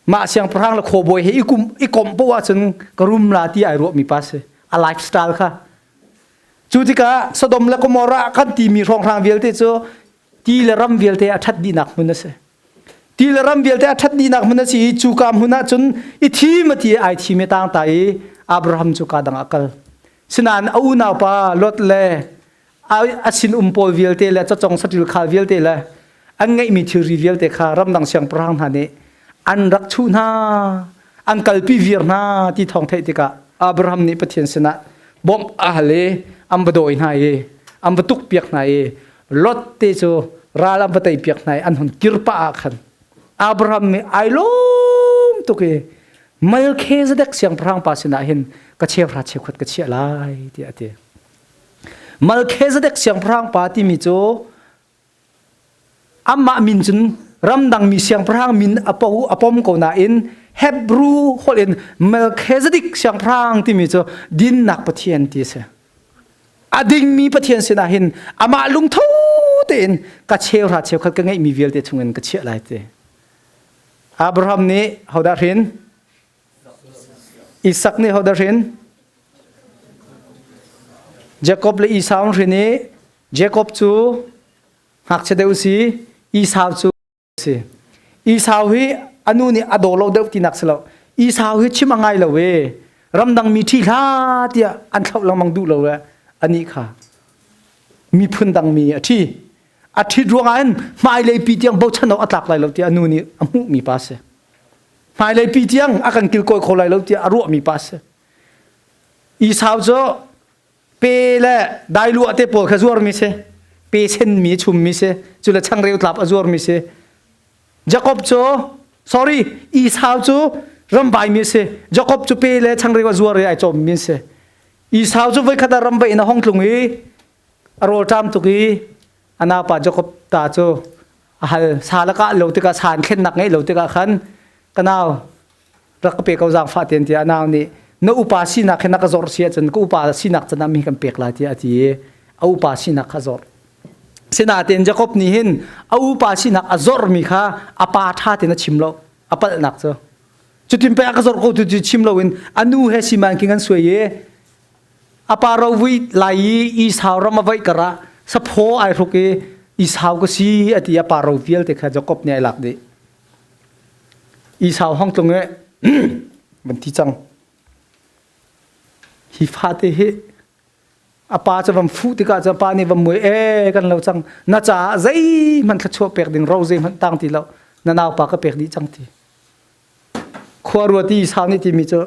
Mah siangpahrang le khuabawi he i kum i komh poah ahcun ka rum la ti ai ruahmi pa si. A lifestyle kha. Cu tikah Sodom le Gomorrah kan timi hrawnghrang vialte cu ti le ram vialte a ṭhat dihnak hmun a si. Ti le ram vialte a ṭhat dihnak hmun a si i cuka hmun ah cun i thim a ti i ai thim i tang ta i Abraham cu ka dang ah kal. Sinain a unaupa Lot le a sinum pawl vialte le cacong saṭil khal vialte le an ngeihmi thilri vialte kha ramdang siangpahrang hna nih an rak chuh hna, an kalpi viar hna ti thawng theih tikah Abraham nih Pathian sinah bawmh a hal i an va dawi hna i an va tukpiak hna i Lot te cu ral an va teipiak hna i an hun kir pah ah khan Abraham nih ai lawm tuk i Melchizedek siangpahrang pa sinah hin ka cheuhra cheukhat ka chiah lai tiah a ti. Melchizedek siangpahrang pa timi cu amah min cun ramdangmi siangpahrang min a po a pom ko nain Hebrew holh in Melchizedek siangpahrang timi cu dinnak Pathian ti a si. A dingmi Pathian sinah hin amah lungtho tein ka cheuhra cheukhat ka ngeihmi vialte chungin ka chiah lai ti. Abraham nih hodah hrin? Isak nih hodah hrin? Jakob le Esau hrin i Jakob cu ngakchia deuh si, Esau cu si. Esau hi a nu nih a daw lo deuh tinak si lo. Esau hi chim a ngai lo e. Ramdang mi ṭhi hlah tiah an thlauh lengmang duh lo e. Anih kha miphun dang mi a ṭhi. A ṭhit ruangah hin hmailei pi tiang bochan awk a tlak lai lo tiah a nu nih a hmuhmi pa si. Hmailei pi tiang a kan kilkawi kho lai lo tiah a ruahmi pa si. Esau cu pe le dailuah te pawl kha zuarmi si pe senmi chummi si cu le changreu tlap a zuarmi si Jakob cu sorry Esau cu ramvaimi si Jakob cu pe le changreu a zuar i ai cawmmi si Esau cu voikhat ah ramvaih in a hong tlung i a rawlṭam tuk i a naupa Jakob ta cu a hal sa le kah lo tikah sa an thlennak ngeih lo tikah khan ka nau rak ka pe ko zaangfah tein tiah a nau nih na upa sinak hi na ka zor si ahcun ka upa sinak can ah mi kan pek lai tiah a ti i a upa sinak kha zor. Sinain Jakob nih hin a upa sinak a zormi kha a pa ṭha tein a chim lo a palhnak cu. Cutin pei a ka zor ko tu cu chim loin a nu he siman king an suai i a pa rovui lai i Esau ram a vaih karah saphaw ai hruk i Esau ka si a ti a pa ro vialte kha Jakob nih ai lak dih. Esau hong tlung i van ti cang. Hi fate hi a pa cu van fuh tikah cu pa nih van mui e kan lo cang na caah zeihmanh thluachuah pek ding ro zeihmanh tang ti lo na naupa ka pek dih cang ti khua ruat i Esau nih timi cu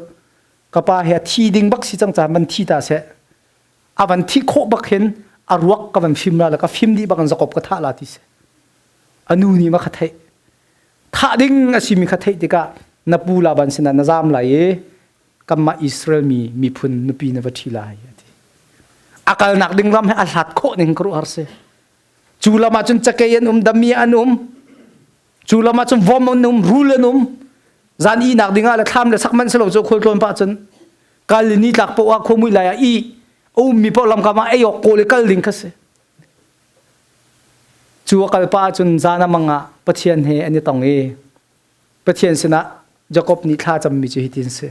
ka pa hi a thi ding bak si cang caah van thi ta seh a van thi khawh bak hin a ruak ka van fim la le ka fim dih bak in Jakob ka thah la ti si a nu nih ma kha theih thah ding a simi kha theih tikah na pu Laban sinah na zam lai i kanmah Israel mi miphun nupi na va ṭhi lai a ti a kalnak ding ram he a hlat khawh ning ka ruah har si cu lam ah cun cakei an um dami an um cu lam ah cun vom an um rul an um zan ihnak ding ah le thlam le sak manh si lo cu khual tlawn pah cun kal ni tlak poh ah khuamui lai ah i a ummi paoh lamkam ah ei awk kawl i kal ding kha si Cu a kal pah ahcun zan a mang ah Pathian he an i tong i Pathian sinah Jakob nih thla cammi cu hitin si.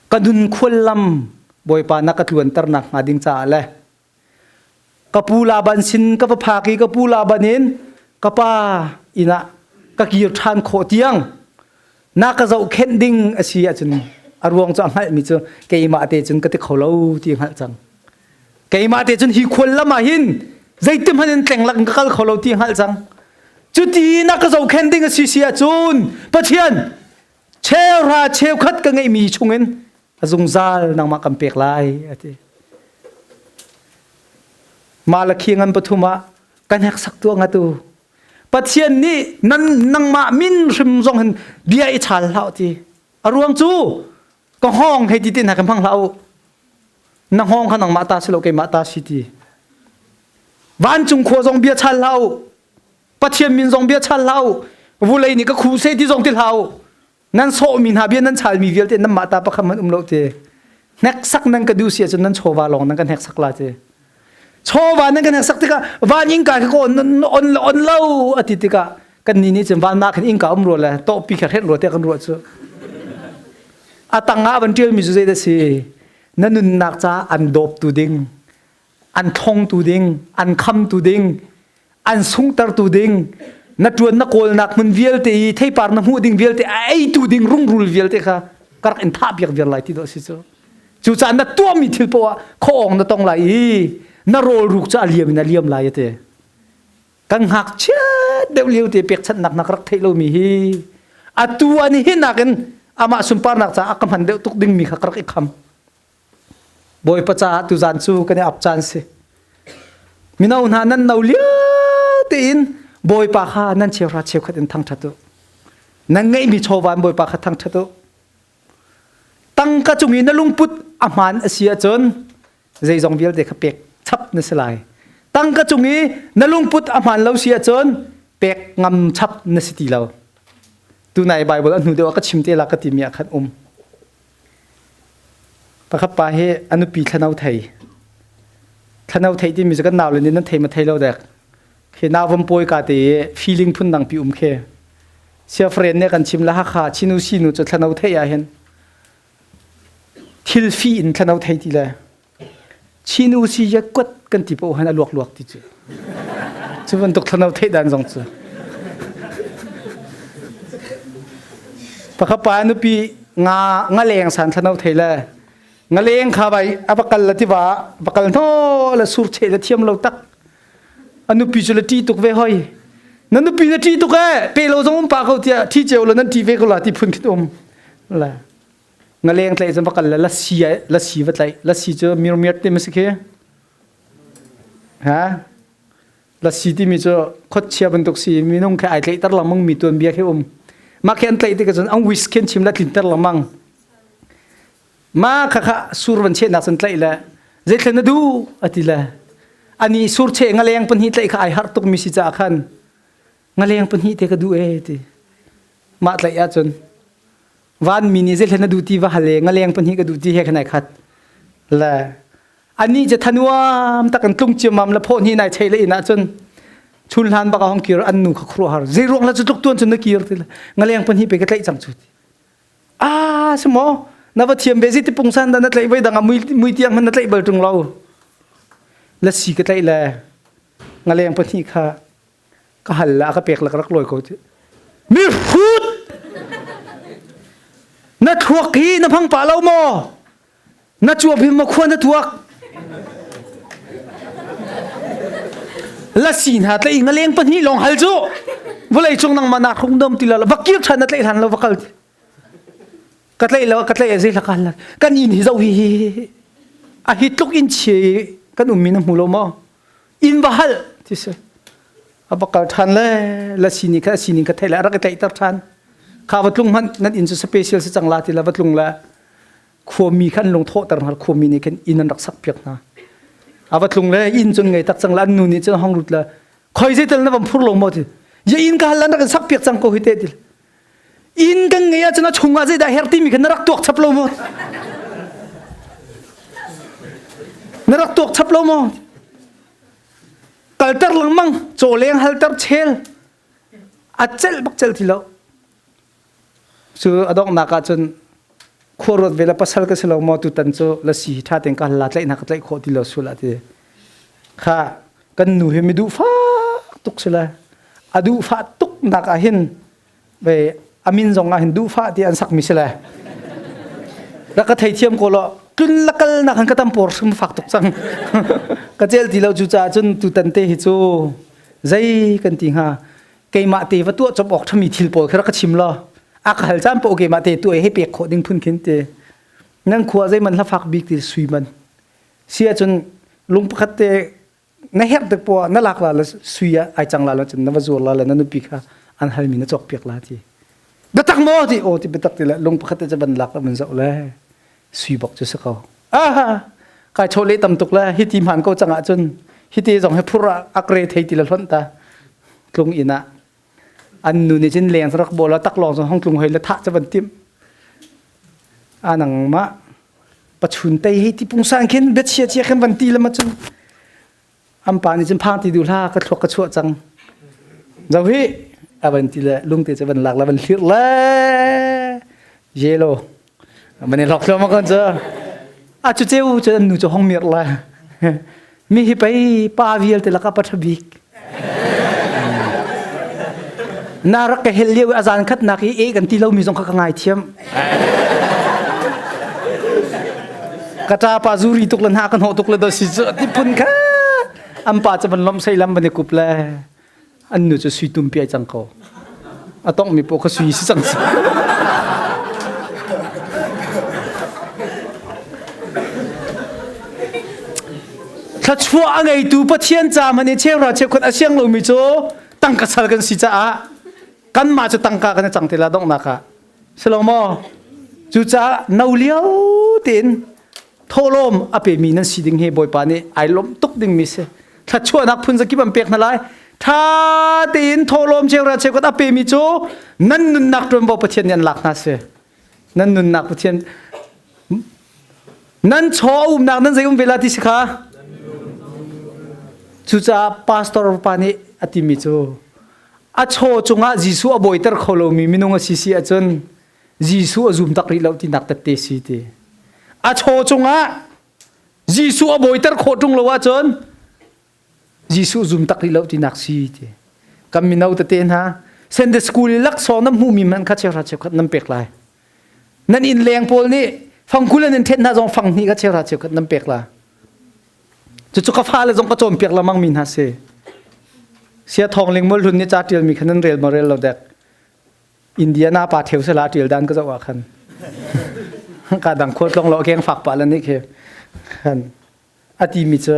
Ka nun khuallam Bawipa na ka tluanter nakhnga ding caah le ka pu Laban sin ka va phak i ka pu Laban in ka pa inn ah ka kir ṭhan khawh tiang na ka zohkhenh ding a si ahcun a ruang cu a hngalhmi cu keimah te cun ka ti kho lo ti a hngalh cang. Keimah te cun hi khual lam ah hin zeitim hmanh in tleng lak in ka kal kho lo ti hngalh cang. Cuti na ka zohkhenh ding a si si ahcun Pathian cheuhra cheukhat ka ngeihmi chungin a zungzal nangmah kan pek lai a ti. Malakhi ngan pathum ah ka hneksak tuah ngatu. Pathian nih nan nangmah min hrim zong hin bia i chal hlah ti. A ruang cu ka hngawng hei ti te hna ka hmang hlah u. Na hngawng kha nangmah ta si lo keimah ta si ti. Vancung khua zong bia chal hlah u. Pathian min zong bia chal hlah u. Vulei nih ka khu se ti zong ti hlah u. Nan sawhmi hna bia nan chalmi vialte nanmah ta pakhat hmanh um lo ti. Hneksak nan ka duh si ahcun nan chawva lawng nan ka hneksak la ti. Chawva nan ka hneksak tikah van innka kha ka on on on lo a ti tikah kan ni nih cun van mah khin innka um rua le tawhpi kha hrenh rua tiah kan ruah cu. A tang ah van ṭialmi cu zei dah si? Na nunnak caah an dawptu ding, an thlongtu ding, an khamtu ding, an sunghtertu ding, na ṭuan na kawlnak hmun vialte i theipar na hmuh ding vialte a eitu ding rungrul vialte kha ka rak in thah piak viar lai ti dawh si cu. Cucaah na tuahmi thil poah ah khuaawng na tong lai i na rawlruk cu a liam in a liam lai a ti. Kan ngakchia deuh lio te pekchanhnak na ka rak theih lomi hi atu an hi nakin amah sunparnak caah a ka hman deuh tuk dingmi kha ka rak i kham. Bawipa caah tuzan cu kan i ap caan si. Mino hna nan no lio tein Bawipa kha nan cheuhra cheukhat in thangṭhat u. Nan ngeihmi chawva in Bawipa kha thangṭhat u. Tangka cung i na lungput a hmaan a si ahcun zeizong vialte kha pek chap na si lai. Tangka cung i na lungput a hmaan lo si ahcun pek ngam chap na si ti lo. Tunai Bible a hnu deuh ah ka chim te la ka timi ah khan um. Pakhat pa hi a nupi thlano thei. Thlano thei timi cu kan nau le nih nan thei ma thei lo dek. Khi nau vam pawi ka te i feeling phun dang pi um khi. Siafren nih kan chim le Hakha Chinu sinu cu thlano thei ah hin thil fi in thlano thei ti le Chinu si ya kuat kan ti paoh han a luak luak ti cu. Cu bantuk thlano theih dan zong cu. Pakhat pa nupi nga ngaleng san thlano thei le ngaleng kha bai a va kal la tiva va kal hno le sur che le thiam lo tak a nupi cu le ṭi tuk ve hoi na nupi na ṭi tuk e pe lo zong um pa ko tiah thi ceu lo nan ṭi ve ko la ti phun khit um la ngaleng tlaih cun va kal le lasi lasi va tlaih lasi cu mirmiat ti ma si khi ha lasi timi cu khuachia bantuk si minung khi ai tlaihter lengmang mi tuan bia khi um mah khi an tlaih tikah cun an wis khin chim la tlinter lengmang Ma kha kha sur van chehnak cun tlaih le zeithlen na duh a ti le ani sur cheh ngaleng pahnih tlaih kha ai harh tuk mi si caah khan ngaleng pahnih te ka duh e ti mah tlaih ahcun van mi nih zeithlen na duh ti va hal e ngaleng pahnih ka duh ti he khan ai khat le ani cu thanuam tak an tlung ciammam le phawh hnih nai chei le inn ahcun chun hlan bak a hong kir an nu kha khuaruahhar zei ruang la cu tluk tuan cun na kir ti le ngaleng pahnih pe ka tlaih cang cu ti Ah, si maw? Na va thiam ve zi ti pungsan dah na tlaih voi dang ah mui, mui tiang hmanh na tlaih bal ṭung lo. Lasi ka tlaih le ngaleng pahnih kha ka hal le a ka pek le ka rak lawi ko ti. Mi hrut! Na thluak hi na hmang pah lo maw? Na cuap hi maw khua na tuak? Lasi hna tlaih ngaleng pahnih lawng hal cu vawlei cung nangmah nak hung dom ti lo va kir ṭhan na tlaih hlan lo va kal ka tlaih lo ka tlaih zei hlaka hal kan inn hi zoh hi hi a hi tluk in chia kan ummi na hmu lo maw inn va hal ti si a va kal ṭhan le lasi nih kha a sining ka theih le a rak i tlaihter ṭhan kha va tlung hmanh nan inn cu special si cang la ti la va tlung le khuami kha an lung thawhter hna khuami nih khin inn an rak sak piak hna a va tlung le inn cun ngei tak cang le an nu nih cun hong lut le khoi zeitel na van phur lo maw ti ya inn ka hal an rak in sak piak cang ko hi te ti inn kan ngei ahcun a chungah zeidah her timi kha na rak tuak chap lo maw na rak tuak chap lo maw kalter lengmang caw leng halter chel a celh bak celh ti lo Cu a donghnak ah cun khua ruat ve le pasal ka si lo maw tutan cu lasi hi ṭha tein ka hal la tlaih ka tlaih khawh ti lo sul ah ti. Kha kan nu hi mi duhfak tuk si le a duhfah tuk nak ah hin ve a min zong ah hin duhfah ti an sakmi si le rak ka theithiam ko law tlun la kal nak han ka tam por hrim fak tuk cang ka cel ti lo cu caah cun tutan te hi cu zei kan ti hnga keimah te va tuah cop awk ṭhami thil pawl kha rak ka chim law a ka hal caan paoh keimah te tuah he pek khawh ding phun khin ti nan khua zeiman hla fak bik ti sui man si ahcun lung pakhat te Na herh tik poah na lak la le sui ah ai cang la lo cun na va zuar la le na nupi kha an halmi na cawk piak la ti. Biatak maw ti aw ti biatak ti le lung pakhat te cu van lak la van zoh le sui bok cu si ko. Ah kai chaw le tam tuk le hi ti hman ko cang ahcun hi ti zong hi phur ah ak re thei ti le hlonh ta tlung inn ah an nu nih cun leng rak bol tak lawng cun hong tlung hoi le thah cu van timh a nangmah pachun tei hei ti pungsan khin biachia chia khin van ti le ma cun an pa nih cun phang ti duh hla ka thluak ka chuah cang zo hi a van ti le lungte cu van lak le van hlirh le yelo van i hlok thluahmah kon cu a cu ceu cu an nu cu hong mirh le mi hi pei pa vialte lakah pa ṭha bik na rak ka hel lio i a zan khatnak i e kan ti lomi zong kha ka ngaithiam ka ṭa pa zuri tuk le hna ka hnawh tuk le do si cu ti phun kha an pa cu van lomh sei lam van i kup le an nu cu sui tumpi ai cang ko a tongh mi paoh kha sui si cang Thluachuah a ngeitu Pathian ca man i cheuhra cheukhat a siang lomi cu tangka sal kan si caah kanmah cu tangka kan i cang te la donghnak ah si lo maw cucaah no lio tein thawhlawm a pemi nan si ding hi Bawipa nih ai lawmh tuk dingmi si thluachuahnak phun zakip an pek hna lai tha tein thawhlawm cheuhra cheukhat a pemi cu nan nunnak ṭuanvo Pathian nih an lak hna si nan nunnak Pathian nan chaw umnak nan zei um ve la ti si kha cucaah pastor pa nih a timi cu a chaw cungah Jesuh a bawiter kho lomi minung a si si ahcun Jesuh a zum tak rih lo tinak tette si ti. A chaw cungah Jesuh a bawiter khawh ṭung lo ahcun Jesuh zum tak rih lo tinak si ti. Kan mino tete hna Sunday school i laksawng nan hmuhmi hmanh kha cheuhra cheukhat nan pek lai. Nan inn leng pawl nih fangkul an in ṭhet hna zong fang hnih kha cheuhra cheukhat nan pek lai. Cucu ka fale zong ka cawnpiak lengmang mi hna si. Sia Thawng Ling Mualhlun nih ca ṭialmi kha nan rel maw rel lo dek. Indiana pa theu sela ṭial dan ka zoh ah khan ka dang khual tlong lo keng fak pah le nih khi khan a ti mi cu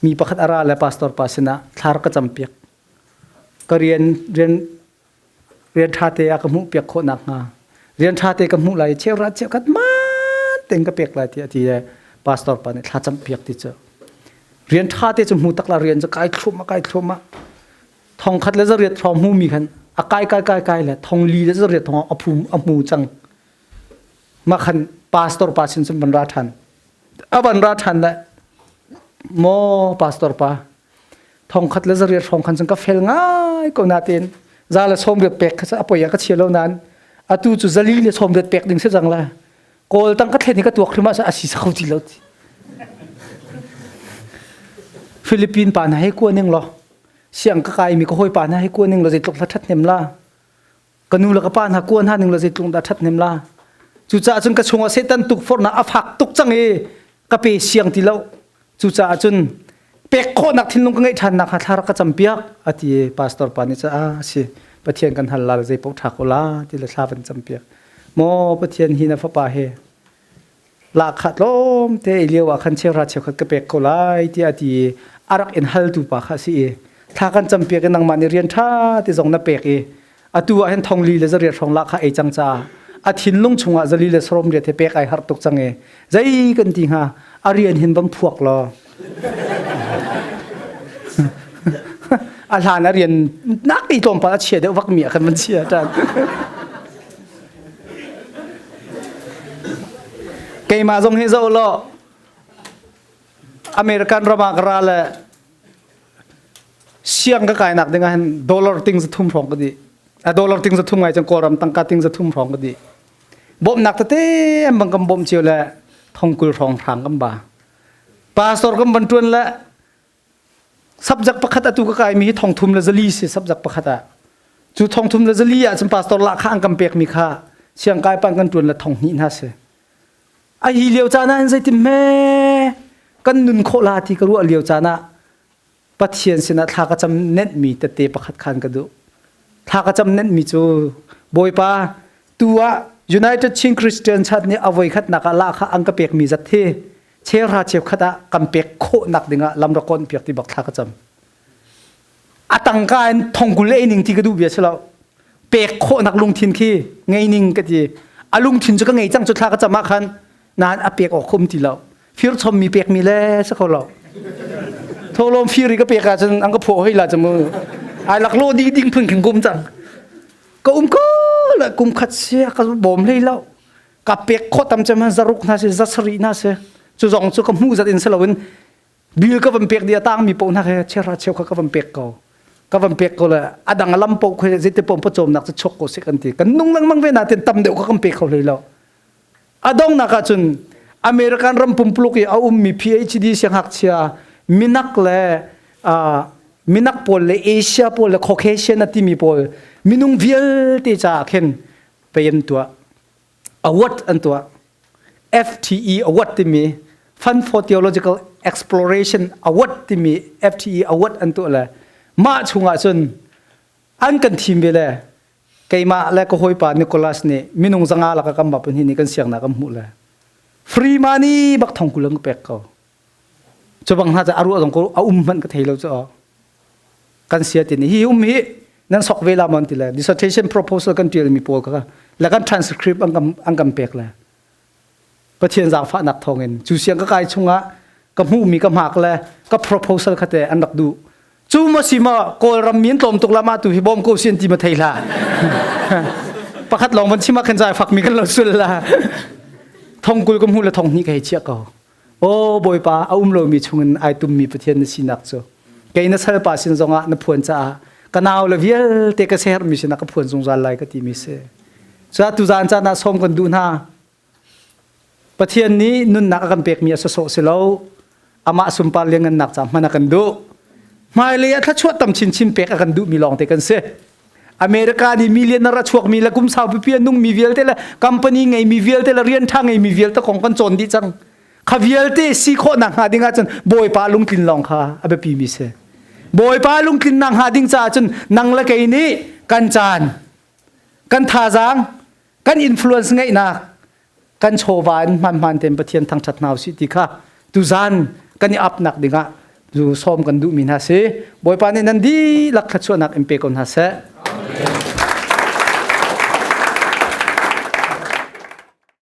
mi pakhat ara le pastor pa sinah thlar ka cam piak ka rian rian rian ṭha te a ka hmuh piak khawh nak hnga rian ṭha te ka hmuh lai cheuhra cheukhat man ten ka pek lai ti a ti le pastor pa nih thla cam piak ti cu rian ṭha te cu hmu tak la rian cu kai thlum kai thlum thong khat le zariat hrawng hmumi khan a kai kai kai kai le thong li le zariat thong a phum a hmu cang ma khan pastor pa sin cun van ra than a van ra than le mo pastor pa thong khat le zariat hrawng khan cun ka fel ngai ko na ten za le som riat pek kha a poi a ka chia lo nan atu cu zali le som riat pek ding si cang la kawl tang ka thlen hi ka tuak hrim ah a si sa kho ti lo ti Philippine pa na hei kua ning lo siang ka kaimi ka hawipa hna hi kua ning law zeitluk hla ṭhathnem la ka nu le ka pa hna kua hna ning law zeitluk dah ṭhathnem la cucaah cun ka chungah Satan tukforhnak a fak tuk cang i ka pe siang ti lo cucaah cun pek khawhnak thinlung ka ngeih ṭhan nak hnga thla rak ka campiak a ti i pastor pa nih cun a si Pathian kan hal la zei paoh ṭha ko la ti le thla van campiak maw Pathian hi na fapa he lahkhah tlawmte i lio ah khan cheuhra cheukhat ka pek ko lai tiah a ti i a rak in haltu pa kha a si i thla kan campiak i nangmah nih rian ṭha ti zong na pek i atu ah hin thongli le zariat hrawng lahkhah ei cang caah a thinlung chungah zali le sarom riat he pek ai harh tuk cang i zei kan ti hnga a rian hin van phuak law a hlan a rian nak ti tlawmpal a chia deuh vak mi ah khan van chia ṭan Keimah zong hi zoh law American ram ah ka ra le siang ka kainak ding ah hin dollar ting za thum hrawng ka dih. A dollar ting za thum ngai cang Kawlram tangka ting za thum hrawng ka dih. Bawmhnak tete an bang kan bawmh cio le thongkul hrawng hrang kan ba. Pastor kan van tuan le Subject pakhat atu ka kaimi hi thongthum le zali si subject pakhat ah. Cu thongthum le zali ah cun pastor lahkhah an kan pekmi kha siangkai pan kan tuan le thong hnih hna si. A hi lio caan ah hin zeitin hme kan nun khawh la ti ka ruah lio caan ah Pathian sinah thla ka cam nenhmi tette pakhat khan ka duh. Thla ka cam nenhmi cu Bawipa tu ah United Chin Christian Church nih a voikhatnak ah lahkhah an ka pekmi zat hi. Cheuhra cheukhat ah kan pek khawh nak dingah lam rak kawn piak ti bak thla ka cam. A tangka in thongkul ei ning ti ka duh bia si lo. Pek khawhnak lungthin khi ngei ning ka ti. A lungthin cu ka ngei cang cu thla ka cam ah khan nain a pek awk khum ti lo. Fir chom mi pek mi le si kho lo. Tholom fir i ka pek ahcun an ka phaw hoi la cu mu. Ai lak lo ding ding phun khin kum cang. Ka um ko la kum khat sia ka bawm hlei lo. Ka pek khawh tam cem zaruk hna si zasarih hna si. Cu zong cu ka hmuh zat in si loin bil ka van pek di a tang mi poh hna he chera cheu kha ka van pek ko. Ka van pek ko le a dang lam poh khi zeiti pom pawcawmnak cu chok ko sik an ti. Kan nung lengmang ve na tin tam deuh ka kan pe kho hlei lo. A donghnak ahcun American ram pumpuluk i a ummi PhD siangngakchia minak le minak pawl le Asia pawl le Caucasian a timi pawl minung vialte caah khin pei an tuah. Award an tuah. FTE Award timi Fund for Theological Exploration Award timi FTE Award an tuah le mah chungah cun an kan thim ve le keimah le ka hawipa Nicholas nih minung zanga laka kan bap hi nih kan siangnak kan hmuh le free money bak thong kul an ka pek ko cu bang hna cu a ruah zong ko a um hmanh ka thei lo cu kan sia ti ni hi um hi nan sok ve la mon ti le dissertation proposal kan tial mi pawl kha le kan transcript an kan an kan pek le Pathian zaangfahnak thawngin cu siang ka kai chungah ka hmuhmi ka hmak le ka proposal kha te an rak duh cu ma si ma Kawlram mi an tlawm tuk la ma tu hi bawm ko si an ti ma thei hlah pakhat lawng van chim ah khan zai fakmi kan lo sul la thongkul ka hmuh le thong hnih ka hei chiah ko o bawipa a um lomi chungin ai tummi Pathian na sinak cu kei na salpa sin zongah na phuan caah ka nau le vialte ka sehermi sinah ka phuan zungzal lai ka timi si Cu tuzaan caan ah sawm kan duh hna. Pathian nih nunnak a kan pekmi a sawsawh si lo. Amah sunpar lianngannak ca hman a kan duh. Hmailei ah thluachuah tam chinchin pek a kan duhmi lawngte kan si. America nih millionaire a chuakmi le kum sau pipi a nungmi vialte le company ngeimi vialte le rian ṭha ngeimi vialte kong kan cawn dih cang. Kha vialte si khawhnak hnga ding ahcun Bawipa lungtlin lawng kha a biapimi si. Bawipa lungtlinnak hnga ding caah cun nang le kei nih kan caan kan thazaang kan influence ngeihnak kan chawva in hmanhman tein Pathian thangṭhat hna usih ti kha tuzan kan i apnak dingah zu sawm kan duhmi hna si Bawipa nih nan dihlak thluachuahnak in pe ko hna seh.